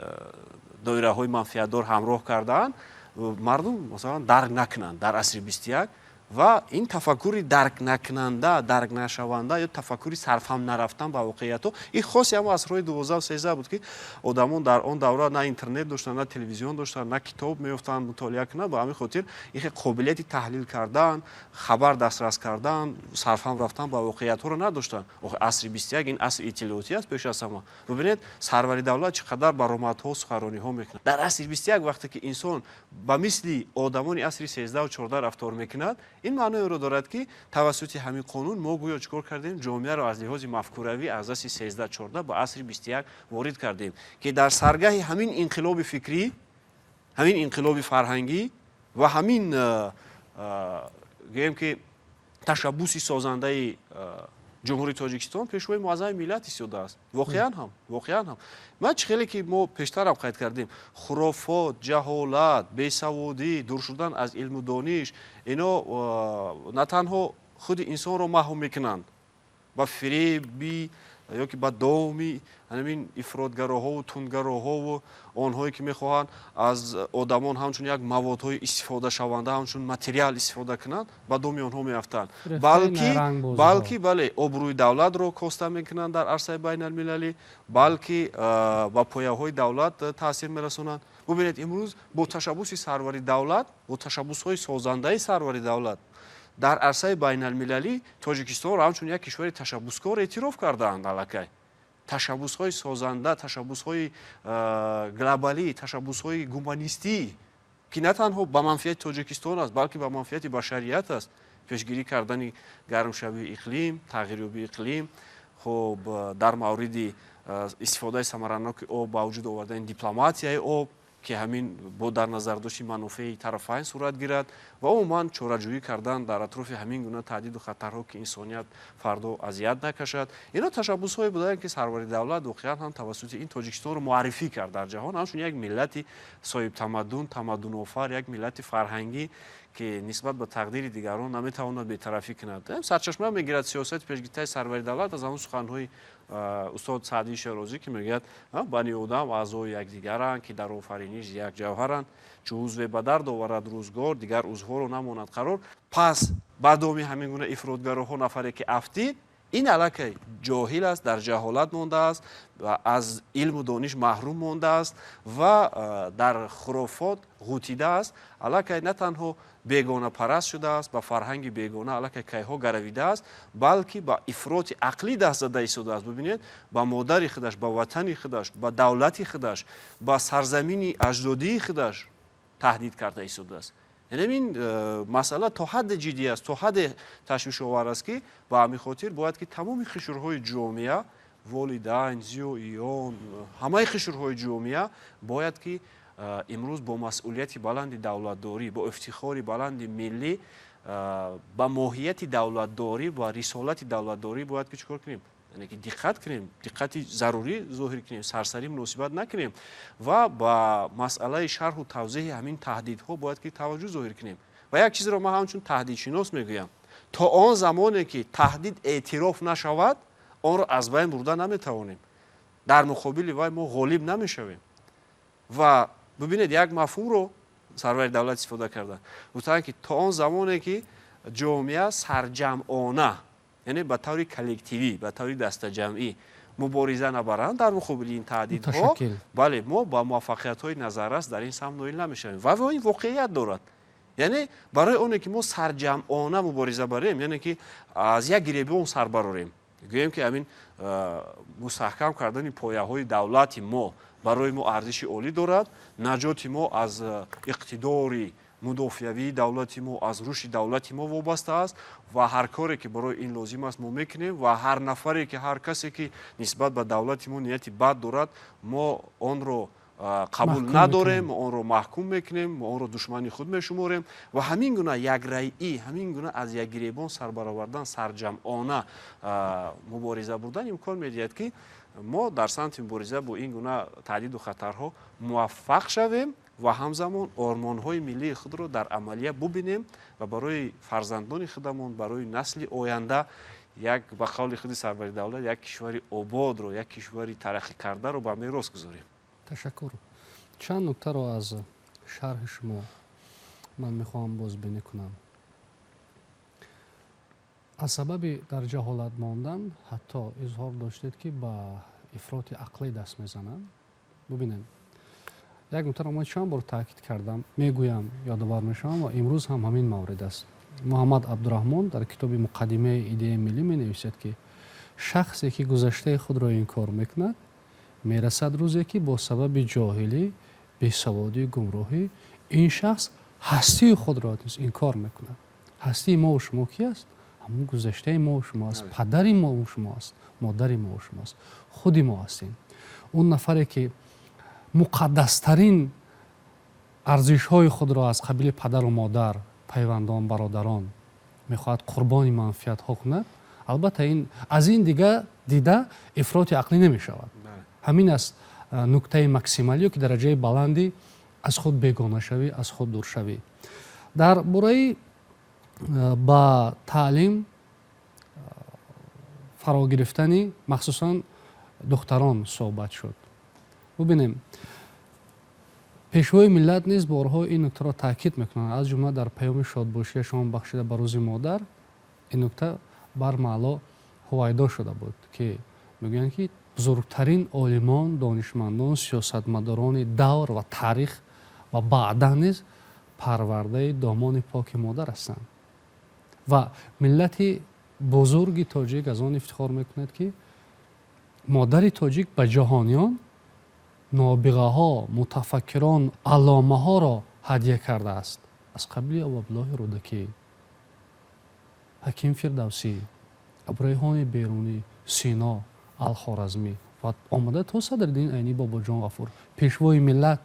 доираҳои манфиатдор ҳамроҳ кардаанд, мардум масалан дарк накунанд дар асри 21. Ва ин тафаккури дарк накунанда, дарк нашаванда ё тафаккури сарфаҳм нарафтан ба воқеиятҳо, ин хоси ҳамо асрҳои 12-у 13 буд, ки одамон дар он давра на интернет доштанд, на телевизион доштанд, на китоб меёфтанд мутолиа кунанд. Ба ҳамин хотир ин хел қобилияти таҳлил кардан, хабар дастрас кардан, сарфаҳм рафтан ба воқеиятҳоро надоштанд. Охи асри 21 ин асри иттилоотӣ аст пеш аз ҳама. Бубинед, сарвари давлат чӣ қадар баромадҳо, суханрониҳо мекунад. Дар асри 21 вақте ки инсон ба мисли одамони асри 13-у 14 рафтор мекунад, ин маъноеро дорад, ки тавассути ҳамин қонун мо гӯё чӣ кор кардем? Ҷомеаро аз лиҳози мафкуравӣ аз асри 13-14 ба асри 21 ворид кардем, ки дар саргаҳи ҳамин инқилоби фикрӣ, ҳамин инқилоби фарҳангӣ ва ҳамин гӯем ки ташаббуси созандаи Ҷумҳурии Тоҷикистон Пешвои муаззами миллат истодааст. Воқеан ҳам, воқеан ҳам, ман чӣ хеле ки мо пештарам қайд кардем, хурофот, ҷаҳолат, бесаводӣ, дур шудан аз илму дониш, ино на танҳо худи инсонро маҳв мекунанд, ба фиреби ё ки ба доми ҳамин ифротгароҳову тундгароҳову онҳое, ки мехоҳанд аз одамон ҳамчун як маводҳои истифодашаванда, ҳамчун материал истифода кунанд, ба доми онҳо меафтанд, балки, бале, обрӯи давлатро коста мекунанд дар арсаи байналмилалӣ, балки ба пояҳои давлат таъсир мерасонанд. Бубинед, имрӯз бо ташаббуси сарвари давлат, бо ташаббусҳои созандаи сарвари давлат дар арсаи байналмилалӣ Тоҷикистонро ҳамчун як кишвари ташаббускор эътироф кардаанд. Аллакай ташаббусҳои созанда, ташаббусҳои глобалӣ, ташаббусҳои гуманистӣ, ки на танҳо ба манфиати Тоҷикистон аст, балки ба манфиати башарият аст: пешгирӣ кардани гармшавии иқлим, тағйирёбии иқлим, хуб, дар мавриди истифодаи самараноки об ба вуҷуд овардани дипломатияи об, ки ҳамин бо дар назардошти манофеи тарафайн сурат гирад, ва умуман чораҷӯӣ кардан дар атрофи ҳамин гуна таҳдиду хатарҳо, ки инсоният фардо азият накашад. Ино ташаббусҳое буданд, ки сарвари давлат воқеан ҳам тавассути ин Тоҷикистонро муаррифӣ кард дар ҷаҳон ҳамчун як миллати соҳибтамаддун, тамаддунофар, як миллати фарҳангӣ, ки нисбат ба тақдири дигарон наметавонад бетарафӣ кунад. Сарчашма мегирад сиёсати пешгирифтаи сарвари давлат аз ҳамон суханҳои устод Саъдии Шерозӣ, ки мегӯяд: «Бани одам аъзои якдигаранд, ки дар офариниш як ҷавҳаранд. Чу узве ба дард оварад рӯзгор, дигар узвҳоро намонад қарор». Пас ба доми ҳамин гуна ифротгароҳо нафаре ки афтид, ин аллакай ҷоҳил аст, дар ҷаҳолат мондааст, аз илму дониш маҳрум мондааст ва дар хурофот ғутидааст. Аллакай на танҳо бегонапараст шудааст, ба фарҳанги бегона аллакай кайҳо гаравидааст, балки ба ифроти ақлӣ даст зада истодааст. Бибинед, ба модари худаш, ба ватани худаш, ба давлати худаш, ба сарзамини аҷдодии худаш таҳдид карда истодааст. Яъне ин масъала то ҳадде ҷиддӣ аст, то ҳадде ташвишовар аст, ки ба ҳамин хотир бояд ки тамоми қишрҳои ҷомеа, волидайн, зиёиён, ҳамаи қишрҳои ҷомеа бояд ки имрӯз бо масъулияти баланди давлатдорӣ, бо ифтихори баланди миллӣ, ба моҳияти давлатдорӣ ва рисолати давлатдорӣ бояд ки чӣ кор кунем? Яъне ки диққат кунем, диққати зарурӣ зоҳир кунем, сарсарӣ муносибат накунем ва ба масъалаи шарҳу тавзеҳи ҳамин таҳдидҳо бояд ки таваҷҷӯҳ зоҳир кунем. Ва як чизро ман ҳамчун таҳдидшинос мегӯям: то он замоне ки таҳдид эътироф нашавад, онро аз байн бурда наметавонем, дар муқобили вай мо ғолиб намешавем. Ва бибинед, як мафҳумро сарвари давлат истифода карданд, гуфтанд, ки то он замоне ки ҷомеа сарҷамъона, яъне ба таври коллективӣ, ба таври дастаҷамъӣ мубориза набаранд дар муқобили ин таҳдидҳо, бале, мо ба муваффақиятҳои назаррас дар ин самт ноил намешавем. Ва ин воқеият дорад. Яъне барои оне ки мо сарҷамъона мубориза барем, яъне ки аз як гиребон сар барорем. Гӯем, ки ҳамин мустаҳкам кардани пояҳои давлати мо барои мо арзиши олӣ дорад, наҷоти мо аз иқтидори мудофиавии давлати мо, аз рушди давлати мо вобаста аст ва ҳар коре, ки барои ин лозим аст, мо мекунем ва ҳар нафаре ки, ҳар касе ки нисбат ба давлати мо нияти бад дорад, мо онро қабул надорем, мо онро маҳкум мекунем, мо онро душмани худ мешуморем. Ва ҳамин гуна якрайӣ, ҳамин гуна аз як гиребон сар баровардан, сарҷамъона мубориза бурдан имкон медиҳад, ки мо дар самти мубориза бо ин гуна таҳдиду хатарҳо муваффақ шавем ва ҳамзамон ормонҳои миллии худро дар амалия бубинем ва барои фарзандони худамон, барои насли оянда як, ба қавли худи сарвари давлат, як кишвари ободро, як кишвари тараққӣ кардаро ба мерос гузорем. Ташаккур. Чанд нуктаро аз шарҳи шумо ман мехоҳам бозбинӣ кунам. Аз сабаби дар ҷаҳолат мондан ҳатто изҳор доштед, ки ба ифроти ақлӣ даст мезананд. Бубинем, як нуктаро ман чанд бор таъкид кардам, мегӯям, ёдовар мешавам ва имрӯз ҳам ҳамин маврид аст. Муҳаммад Абдураҳмон дар китоби «Муқаддимаи идеяи миллӣ» менависад, ки шахсе ки гузаштаи худро инкор мекунад, мерасад рӯзе, ки бо сабаби ҷоҳилӣ, бесаводию гумроҳӣ ин шахс ҳастии худро низ инкор мекунад. Ҳастии мову шумо ки аст? Ҳамон гузаштаи мову шумо аст, падари мову шумо аст, модари мову шумо аст, худи мо ҳастем. Он нафаре ки муқаддастарин арзишҳои худро аз қабили падару модар, пайвандон, бародарон мехоҳад қурбони манфиатҳо кунад, албатта, ин аз ин дига дида ифроти ақлӣ намешавад. Ҳамин аст нуктаи максималӣ ё ки дараҷаи баланди аз худ бегонашавӣ, аз худ дуршавӣ. Дар бораи ба таълим фаро гирифтани махсусан духтарон суҳбат шуд. Бубинем, Пешвои миллат низ борҳо ин нуктаро таъкид мекунанд, аз ҷумла дар паёми шодбошияшон бахшида ба Рӯзи модар ин нукта бармаъло ҳувайдо шуда буд, ки мегӯянд, ки бузургтарин олимон, донишмандон, сиёсатмадорони давр ва таърих ва баъдан низ парвардаи домони поки модар ҳастанд. Ва миллати бузурги тоҷик аз он ифтихор мекунад, ки модари тоҷик ба ҷаҳониён нобиғаҳо, мутафаккирон, алломаҳоро ҳадя кардааст, аз қабили Абуабдуллоҳи Рӯдакӣ, Ҳаким Фирдавсӣ, Абурайҳони Берунӣ, Сино, Алхоразмӣ ва омада то Садриддин Айнӣ, Бобоҷон Ғафур, Пешвои миллат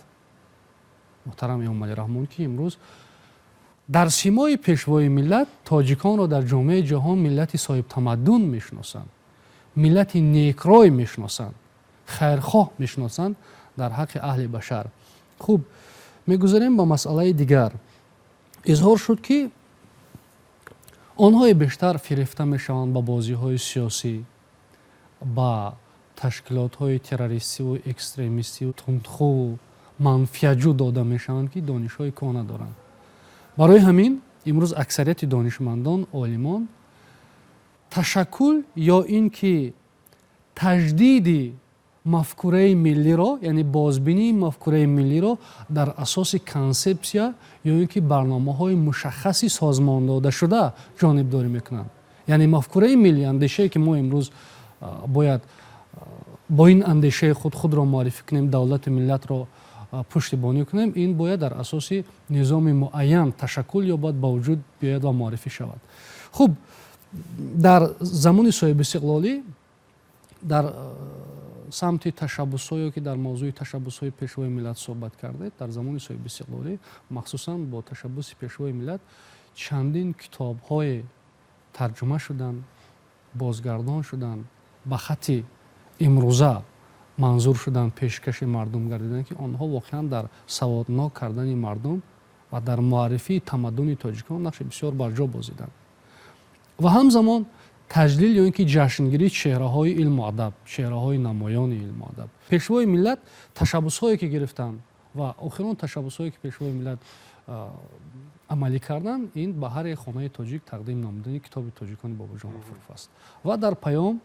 муҳтарам Эмомалӣ Раҳмон, ки имрӯз дар симои Пешвои миллат тоҷиконро дар ҷомеаи ҷаҳон миллати соҳибтамаддун мешиносанд, миллати некрой мешиносанд, хайрхоҳ мешиносанд дар ҳаққи аҳли башар. Хуб, мегузарем ба масъалаи дигар. Изҳор шуд, ки онҳое бештар фирефта мешаванд ба бозиҳои сиёсӣ, ба ташкилотҳои террористиву экстремистиву тундхӯву манфиатҷӯ дода мешаванд, ки донишҳои кӯҳна доранд. Барои ҳамин имрӯз аксарияти донишмандон, олимон ташаккул ё ин ки таҷдиди мафкураи миллиро, яъне бозбинии мафкураи миллиро дар асоси консепсия ё ин ки барномаҳои мушаххаси созмондодашуда ҷонибдорӣ мекунанд. Яъне мафкураи миллӣ, андешае, ки мо имрӯз бояд бо ин андешаи худ худро муаррифӣ кунем, давлату миллатро пуштибонӣ кунем, ин бояд дар асоси низоми муайян ташаккул ёбад, ба вуҷуд биёяд ва муаррифӣ шавад. Хуб, дар замони соҳибистиқлолӣ дар самти ташаббусҳое, ки дар мавзӯи ташаббусҳои Пешвои миллат суҳбат кардед, дар замони соҳибистиқлолӣ, махсусан бо ташаббуси Пешвои миллат, чандин китобҳое тарҷума шуданд, бозгардон шуданд, ба хатти имрӯза манзур шуданд, пешкаши мардум гардиданд, ки онҳо воқеан дар саводнок кардани мардум ва дар муаррифии тамаддуни тоҷикон нақши бисёр барҷо бозиданд. Ва ҳамзамон таҷлил ё ин ки ҷашнгирии чеҳраҳои илму адаб, чеҳраҳои намоёни илму адаб. Пешвои миллат ташаббусҳое ки гирифтанд ва охирон ташаббусҳое ки Пешвои миллат амалӣ карданд, ин ба ҳар як хонаи тоҷик тақдим намудани китоби тоҷикони Бобоҷон Ғафуров аст. Ва дар паём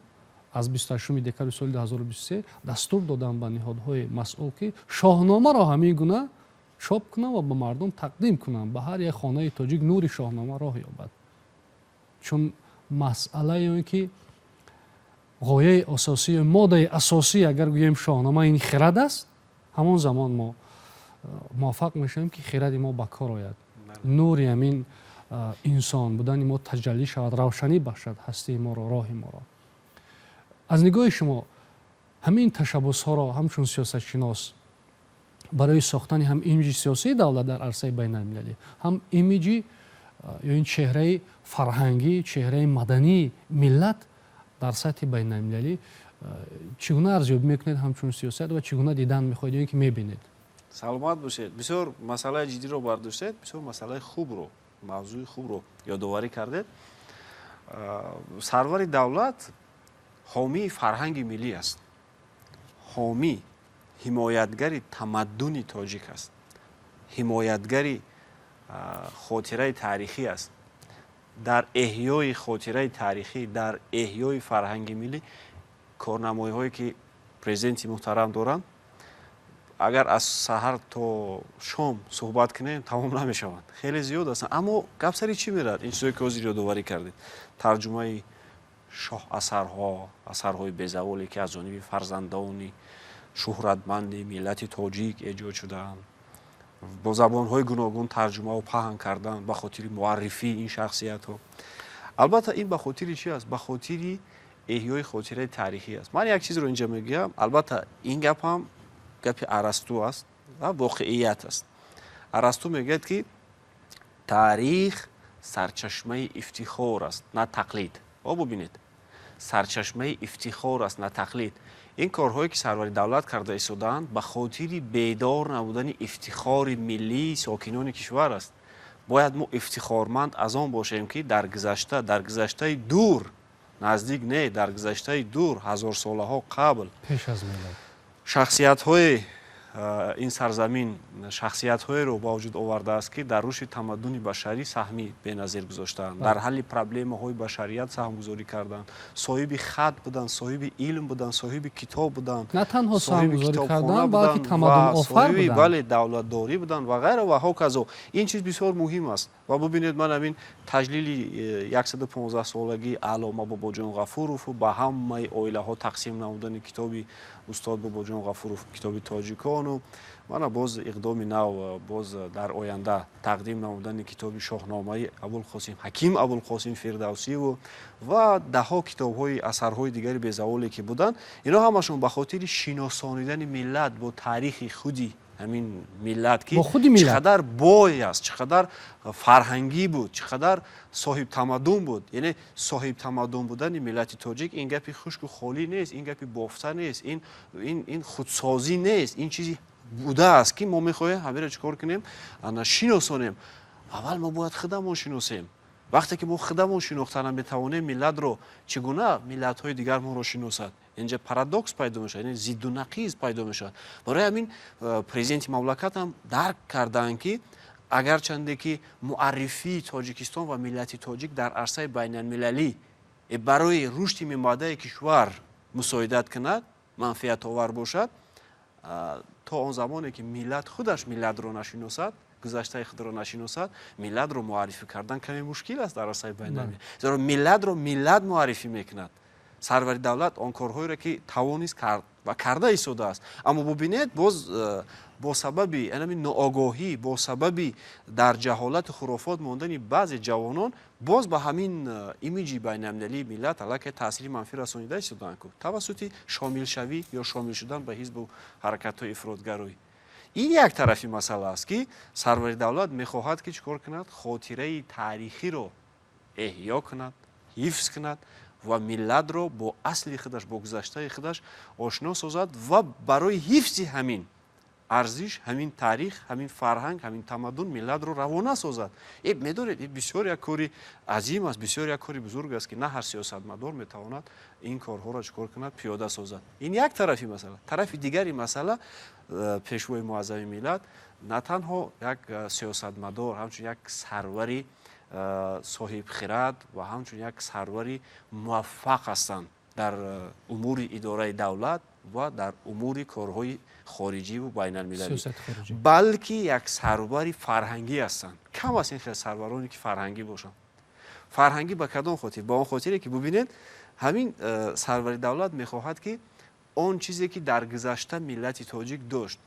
аз 28 декабри соли 2023 дастур доданд ба ниҳодҳои масъул, ки Шоҳномаро ҳамин гуна чоп кунанд ва ба мардум тақдим кунанд, ба ҳар як хонаи тоҷик нури Шоҳнома роҳ ёбад. Чун масъала ё ин ки Ғояи асосӣ, моддаи асосӣ, агар гӯем, Шоҳнома ин хирад аст, ҳамон замон мо муваффақ мешавем, ки хиради мо ба кор ояд, нури ҳамин инсон будани мо таҷаллӣ шавад, равшанӣ бахшад ҳастии моро, роҳи моро. Аз нигоҳи шумо, ҳамин ташаббусҳоро ҳамчун сиёсатшинос барои сохтани ҳам имиҷи сиёсии давлат дар арсаи байналмилалӣ, ҳам имиҷи ё ин чеҳраи фарҳангӣ, чеҳраи мадании миллат дар сатҳи байналмилалӣ чӣ гуна арзёбӣ мекунед ҳамчун сиёсат ва чӣ гуна дидан мехоҳед ё ин ки мебинед? Саломат бошед. Бисёр масъалаи ҷиддиро бардоштед, бисёр масъалаи хубро, мавзӯи хубро ёдоварӣ кардед. Сарвари давлат ҳомии фарҳанги миллӣ аст, ҳомӣ, ҳимоятгари тамаддуни тоҷик аст, ҳимоятгари хотираи таърихӣ аст. Дар эҳёи хотираи таърихӣ, дар эҳёи фарҳанги миллӣ корнамоиҳое, ки президенти муҳтарам доранд, агар аз саҳар то шом суҳбат кунем, тамом намешаванд, хеле зиёд ҳастанд. Аммо гап сари чӣ меравад? Ин чизое, ки ҳозир ёдоварӣ кардед, тарҷумаи шоҳ асарҳо, асарҳои безаволе, ки аз ҷониби фарзандони шӯҳратманди миллати тоҷик эҷод шудаанд, бо забонҳои гуногун тарҷумаву паҳн кардан ба хотири муаррифии ин шахсиятҳо. Албатта, ин ба хотири чӣ аст? Ба хотири эҳёи хотираи таърихӣ аст. Ман як чизро инҷа мегӯям. Албатта, ин гап ҳам гапи Арасту аст ва воқеият аст. Арасту мегӯяд, ки таърих сарчашмаи ифтихор аст, на тақлид. О, бубинед, сарчашмаи ифтихор аст, на тақлид. Ин корҳое, ки сарвари давлат карда истодаанд, ба хотири бедор намудани ифтихори миллии сокинони кишвар аст. Бояд мо ифтихорманд аз он бошем, ки дар гузашта, дар гузаштаи дур, наздик не, дар гузаштаи дур, ҳазорсолаҳо қабл, пеш аз милод, шахсиятҳои ин сарзамин шахсиятҳоеро ба вуҷуд овардааст, ки дар рушди тамаддуни башарӣ саҳми беназир гузоштаанд, дар ҳалли проблемаҳои башарият саҳмгузорӣ карданд, соҳиби хат буданд, соҳиби илм буданд, соҳиби китоб буданд. На танҳо саҳмгузорӣ карданд, балки тамаддунофар буданд. Бале, давлатдорӣ буданд ва ғайра ва ҳоказо. Ин чиз бисёр муҳим аст. Ва бубинед, ман ҳамин таҷлили 115 солагии Аллома Бобоҷон Ғафурову ба ҳамаи оилаҳо тақсим намудани китоби устод Бобоҷон Ғафуров, китоби тоҷикону мана боз иқдоми нав, боз дар оянда тақдим намудани китоби Шоҳномаи Абулқосим, Ҳаким Абулқосим Фирдавсиву ва даҳҳо китобҳои, асарҳои дигари безаволе, ки буданд, инҳо ҳамашон ба хотири шиносонидани миллат бо таърихи худи ҳамин миллат, ки чӣ қадар бой аст, чӣ қадар фарҳангӣ буд, чӣ қадар соҳибтамаддун буд. Яъне соҳибтамаддун будани миллати тоҷик ин гапи хушку холӣ нест, ин гапи бофта нест, ин худсозӣ нест, ин чизи будааст, ки мо мехоҳем ҳамеро чӣ кор кунем? Шиносонем. Аввал мо бояд худамон шиносем. Вақте ки мо худамон шинохта наметавонем миллатро, чӣ гуна миллатҳои дигар моро шиносад? Инҷа парадокс пайдо мешавад, яъне зидду нақиз пайдо мешавад. Барои ҳамин президенти мамлакат ҳам дарк кардаанд, ки агарчанде ки муаррифии Тоҷикистон ва миллати тоҷик дар арсаи байналмилалӣ барои рушди минбаъдаи кишвар мусоидат кунад, манфиатовар бошад, то он замоне ки миллат худаш миллатро нашиносад, гузаштаи худро нашиносад, миллатро муаррифӣ кардан каме мушкил аст дар арсаи байналмилалӣ, зеро миллатро миллат муаррифӣ мекунад. Сарвари давлат он корҳоеро, ки тавонист, кард ва карда истодааст. Аммо бубинед, боз бо сабаби анами ноогоҳӣ, бо сабаби дар ҷаҳолату хурофот мондани баъзе ҷавонон, боз ба ҳамин имиҷи байналмилалии миллат аллакай таъсири манфӣ расонида истодаанд ку тавассути шомилшавӣ ё шомил шудан ба ҳизбу ҳаракатҳои ифротгароӣ. Ин як тарафи масъала аст, ки сарвари давлат мехоҳад, ки чӣ кор кунад? Хотираи таърихиро эҳё кунад, ҳифз кунад ва миллатро бо асли худаш, бо гузаштаи худаш ошно созад ва барои ҳифзи ҳамин арзиш, ҳамин таърих, ҳамин фарҳанг, ҳамин тамаддун миллатро равона созад. Медонед, бисёр як кори азим аст, бисёр як кори бузург аст, ки на ҳар сиёсатмадор метавонад ин корҳоро чӣ кор кунад? Пиёда созад. Ин як тарафи масъала. Тарафи дигари масъала, пешвои муаззами миллат на танҳо як сиёсатмадор, ҳамчун як сарвари соҳибхирад ва ҳамчун як сарвари муваффақ ҳастанд дар умури идораи давлат ва дар умури корҳои хориҷиву байналмилалӣ, балки як сарвари фарҳангӣ ҳастанд. Кам аст ин хел сарвароне, ки фарҳангӣ бошанд. Фарҳангӣ ба кадом хотир? Ба он хотире, ки бубинед, Ҳамин сарвари давлат мехоҳад, ки он чизе, ки дар гузашта миллати тоҷик дошт,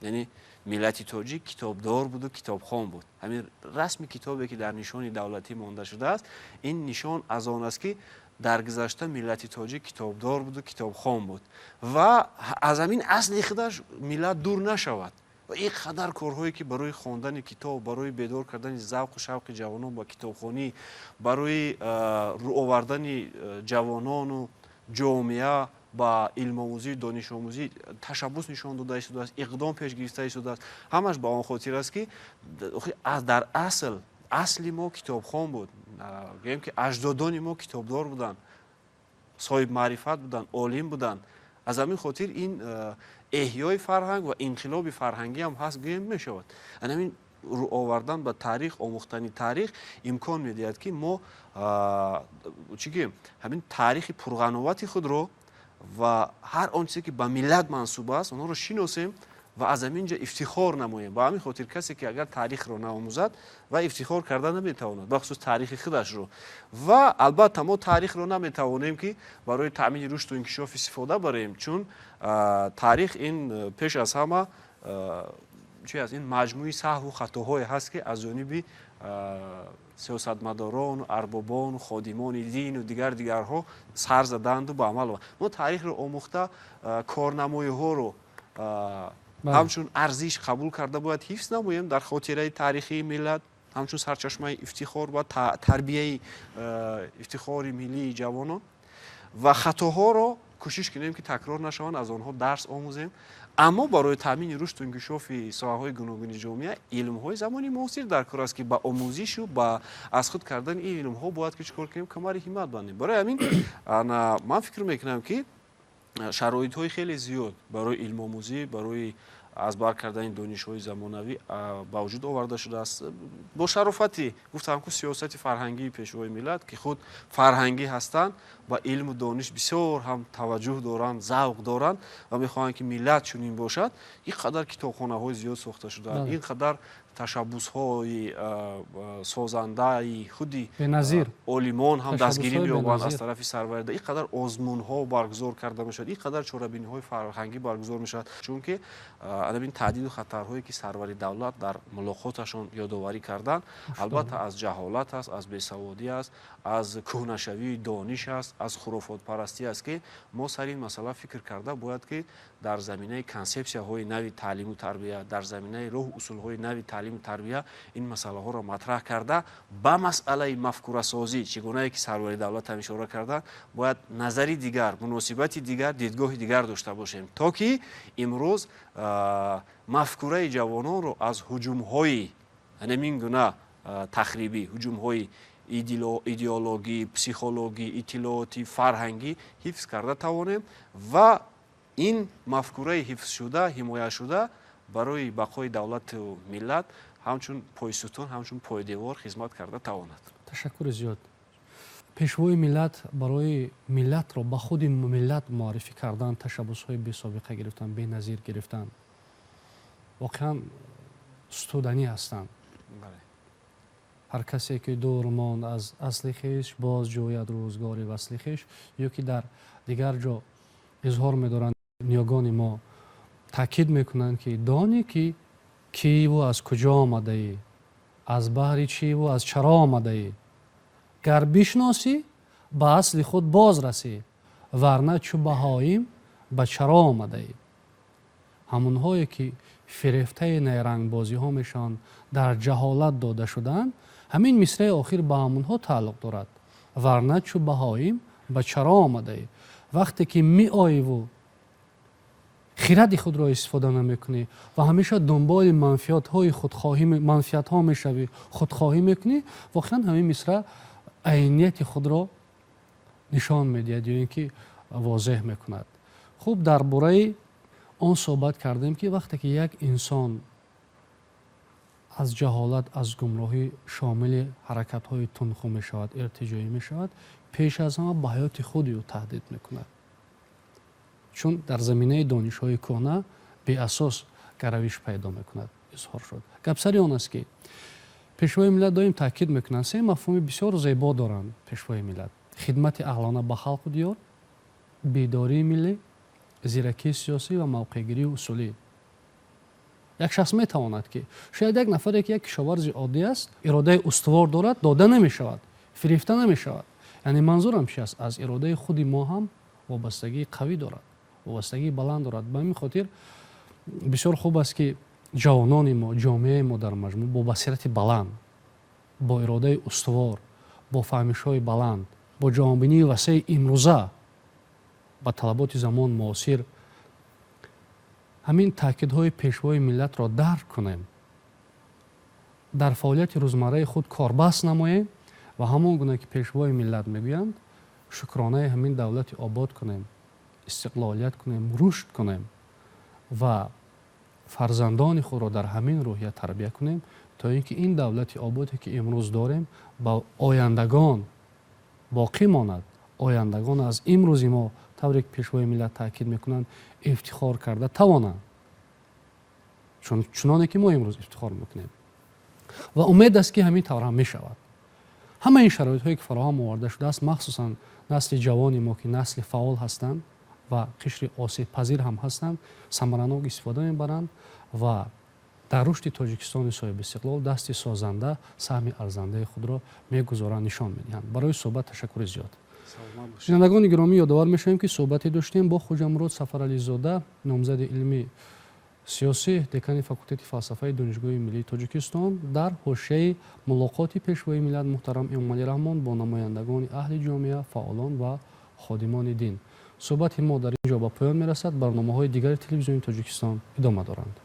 яъне миллати тоҷик китобдор буду китобхон буд. Ҳамин расми китобе, ки дар нишони давлатӣ монда шудааст, ин нишон аз он аст, ки дар гузашта миллати тоҷик китобдор буду китобхон буд ва аз ҳамин асли худаш миллат дур нашавад. Ва ин қадар корҳое, ки барои хондани китоб, барои бедор кардани завқу шавқи ҷавонон ба китобхонӣ, барои рӯ овардани ҷавонону ҷомеа ба илмомӯзию донишомӯзӣ ташаббус нишон дода истодааст, иқдом пеш гирифта истодааст, ҳамаш ба он хотир аст, ки дар асл асли мо китобхон буд. Гӯем, ки аҷдодони мо китобдор буданд, соҳибмаърифат буданд, олим буданд. Аз ҳамин хотир ин эҳёи фарҳанг ва инқилоби фарҳангӣ ҳам ҳаст, гӯем, мешавад. Ҳамин рӯ овардан ба таърих, омӯхтани таърих имкон медиҳад, ки мо, чӣ гӯем, ҳамин таърихи пурғановати худро ва ҳар он чизе, ки ба миллат мансуб аст, онҳоро шиносем ва аз ҳамин ҷо ифтихор намоем. Ба ҳамин хотир касе, ки агар таърихро наомӯзад, ва ифтихор карда наметавонад, бахусус таърихи худашро. Ва албатта мо таърихро наметавонем, ки барои таъмини рушду инкишоф истифода барем, чун таърих ин пеш аз ҳама чи аст? Ин маҷмӯи саҳву хатоҳое ҳаст, ки аз ҷониби сиёсатмадорон, арбобон, ходимони дину дигар дигарҳо сар заданду ба амал. Мо таърихро омӯхта, корнамоиҳоро ҳамчун арзиш қабул карда, бояд ҳифз намоем дар хотираи таърихии миллат, ҳамчун сарчашмаи ифтихор ва тарбияи ифтихори миллии ҷавонон, ва хатоҳоро кӯшиш кунем, ки такрор нашаванд, аз онҳо дарс омӯзем. Аммо барои таъмини рушду инкишофи соҳаҳои гуногуни ҷомеа илмҳои замони муосир дар кор аст, ки ба омӯзишу ба аз худ кардани ин илмҳо бояд ки чӣ кор кунем? Камари ҳиммат бандем. Барои ҳамин ман фикр мекунам, ки шароитҳои хеле зиёд барои илмомӯзӣ, барои аз бар кардани донишҳои замонавӣ ба вуҷуд оварда шудааст бо шарофати, гуфтам ку, сиёсати фарҳангии Пешвои миллат, ки худ фарҳангӣ ҳастанд, ба илму дониш бисёр ҳам таваҷҷӯҳ доранд, завқ доранд ва мехоҳанд, ки миллат чунин бошад. Ин қадар китобхонаҳои зиёд сохта шудаанд, ин қадар ташаббусҳои созандаи худи олимон ҳам дастгирӣ меёбанд аз тарафи сарварида, ин қадар озмунҳо баргузор карда мешавад, ин қадар чорабиниҳои фарҳангӣ баргузор мешавад, чунки ҳамин таҳдиду хатарҳое, ки сарвари давлат дар мулоқоташон ёдоварӣ карданд, албатта, аз ҷаҳолат аст, аз бесаводӣ аст, аз кӯҳнашавии дониш аст, аз хурофотпарастӣ аст, ки мо сари ин масъала фикр карда, бояд ки дар заминаи консепсияҳои нави таълиму тарбия, дар заминаи роҳу усулҳои нави таълиму тарбия ин масъалаҳоро матраҳ карда, ба масъалаи мафкурасозӣ, чӣ гунае ки сарвари давлат ҳам ишора карданд, бояд назари дигар, муносибати дигар, дидгоҳи дигар дошта бошем, то ки имрӯз мафкураи ҷавононро аз ҳуҷумҳои ҳамин гуна тахрибӣ, ҳуҷумҳои идеологӣ, психологӣ, иттилоотӣ, фарҳангӣ ҳифз карда тавонем ва ин мафкураи ҳифзшуда, ҳимояшуда барои бақои давлату миллат ҳамчун пойсутун, ҳамчун пойдевор хизмат карда тавонад. Ташаккури зиёд. Пешвои миллат барои миллатро ба худи миллат муаррифӣ кардан ташаббусҳои бесобиқа гирифтан, беназир гирифтан, воқеан студанӣ ҳастанд. Ҳар касе, ки дур монд аз асли хеш, боз ҷӯяд рӯзгори васли хеш. Ё ки дар дигар ҷо изҳор медоранд ниёгони мо, таъкид мекунанд, ки донӣ, ки киву аз куҷо омадаӣ, аз баҳри чиву аз чаро омадаӣ. Гар бишносӣ, ба асли худ боз расӣ, варна чу баҳоим ба чаро омадаӣ. Ҳамонҳое, ки фирефтаи найрангбозиҳо мешаванд, дар ҷаҳолат дода шудаанд, ҳамин мисраи охир ба ҳамонҳо тааллуқ дорад: варна чу баҳоим ба чаро омадаӣ. Вақте ки меоиву хиради худро истифода намекунӣ ва ҳамеша дунболи манфиатҳои худхоҳӣ, манфиатҳо мешавӣ, худхоҳӣ мекунӣ, воқеан ҳамин мисра айнияти худро нишон медиҳад ё ин ки возеҳ мекунад. Хуб, дар бораи он суҳбат кардем, ки вақте ки як инсон аз ҷаҳолат, аз гумроҳӣ шомили ҳаракатҳои тунхӯ мешавад, иртиҷоӣ мешавад, пеш аз ҳама ба ҳаёти худи ӯ таҳдид мекунад, чун дар заминаи донишҳои кӯҳна беасос гаравиш пайдо мекунад. Изҳор шуд. Гапсари он аст, ки Пешвои миллат доим таъкид мекунанд, се мафҳуми бисёр зебо доранд Пешвои миллат. Хидмати аҳлона ба халқу диёр, бедории миллӣ, зиракии сиёсӣ ва мавқеъгирии усулӣ. Як шахс метавонад, ки шояд як нафаре, ки як кишоварзи оддӣ аст, иродаи устувор дорад, дода намешавад, фирефта намешавад. Яъне манзурам чи аст? Аз иродаи худи мо ҳам вобастагии қавӣ дорад, вобастагии баланд дорад. Ба ҳамин хотир бисёр хуб аст, ки ҷавонони мо, ҷомеаи мо дар маҷмӯъ бо басирати баланд, бо иродаи устувор, бо фаҳмишҳои баланд, бо ҷаҳонбинии васеи имрӯза, ба талаботи замон муосир, ҳамин таъкидҳои Пешвои миллатро дарк кунем, дар фаъолияти рӯзмарраи худ корбаст намоем ва ҳамон гуна ки Пешвои миллат мегӯянд, шукронаи ҳамин давлати обод кунем, истиқлолият кунем, рушд кунем ва фарзандони худро дар ҳамин рӯҳия тарбия кунем, то ин ки ин давлати ободе, ки имрӯз дорем, ба ояндагон боқӣ монад, ояндагон аз имрӯзи мо, тавре ки Пешвои миллат таъкид мекунанд, ифтихор карда тавонанд, чуноне ки мо имрӯз ифтихор мекунем. Ва умед аст, ки ҳамин тавр ҳам мешавад. Ҳама ин шароитҳое, ки фароҳам оварда шудааст, махсусан насли ҷавони мо, ки насли фаъол ҳастанд ва қишри осебпазир ҳам ҳастанд, самаранок истифода мебаранд ва дар рушди Тоҷикистони соҳибистиқлол дасти созанда, саҳми арзандаи худро мегузоранд, нишон медиҳанд. Барои суҳбат ташаккури зиёд. Бинандагони гиромӣ, ёдовар мешавем, ки суҳбате доштем бо Хуҷамурод Сафарализода, номзади илми сиёсӣ, декани факултети фалсафаи Донишгоҳи миллии Тоҷикистон, дар ҳошияи мулоқоти Пешвои миллат муҳтарам Эмомалӣ Раҳмон бо намояндагони аҳли ҷомеа, фаъолон ва ходимони дин. Суҳбати мо дар ин ҷо ба поён мерасад. Барномаҳои дигари Телевизиони Тоҷикистон идома доранд.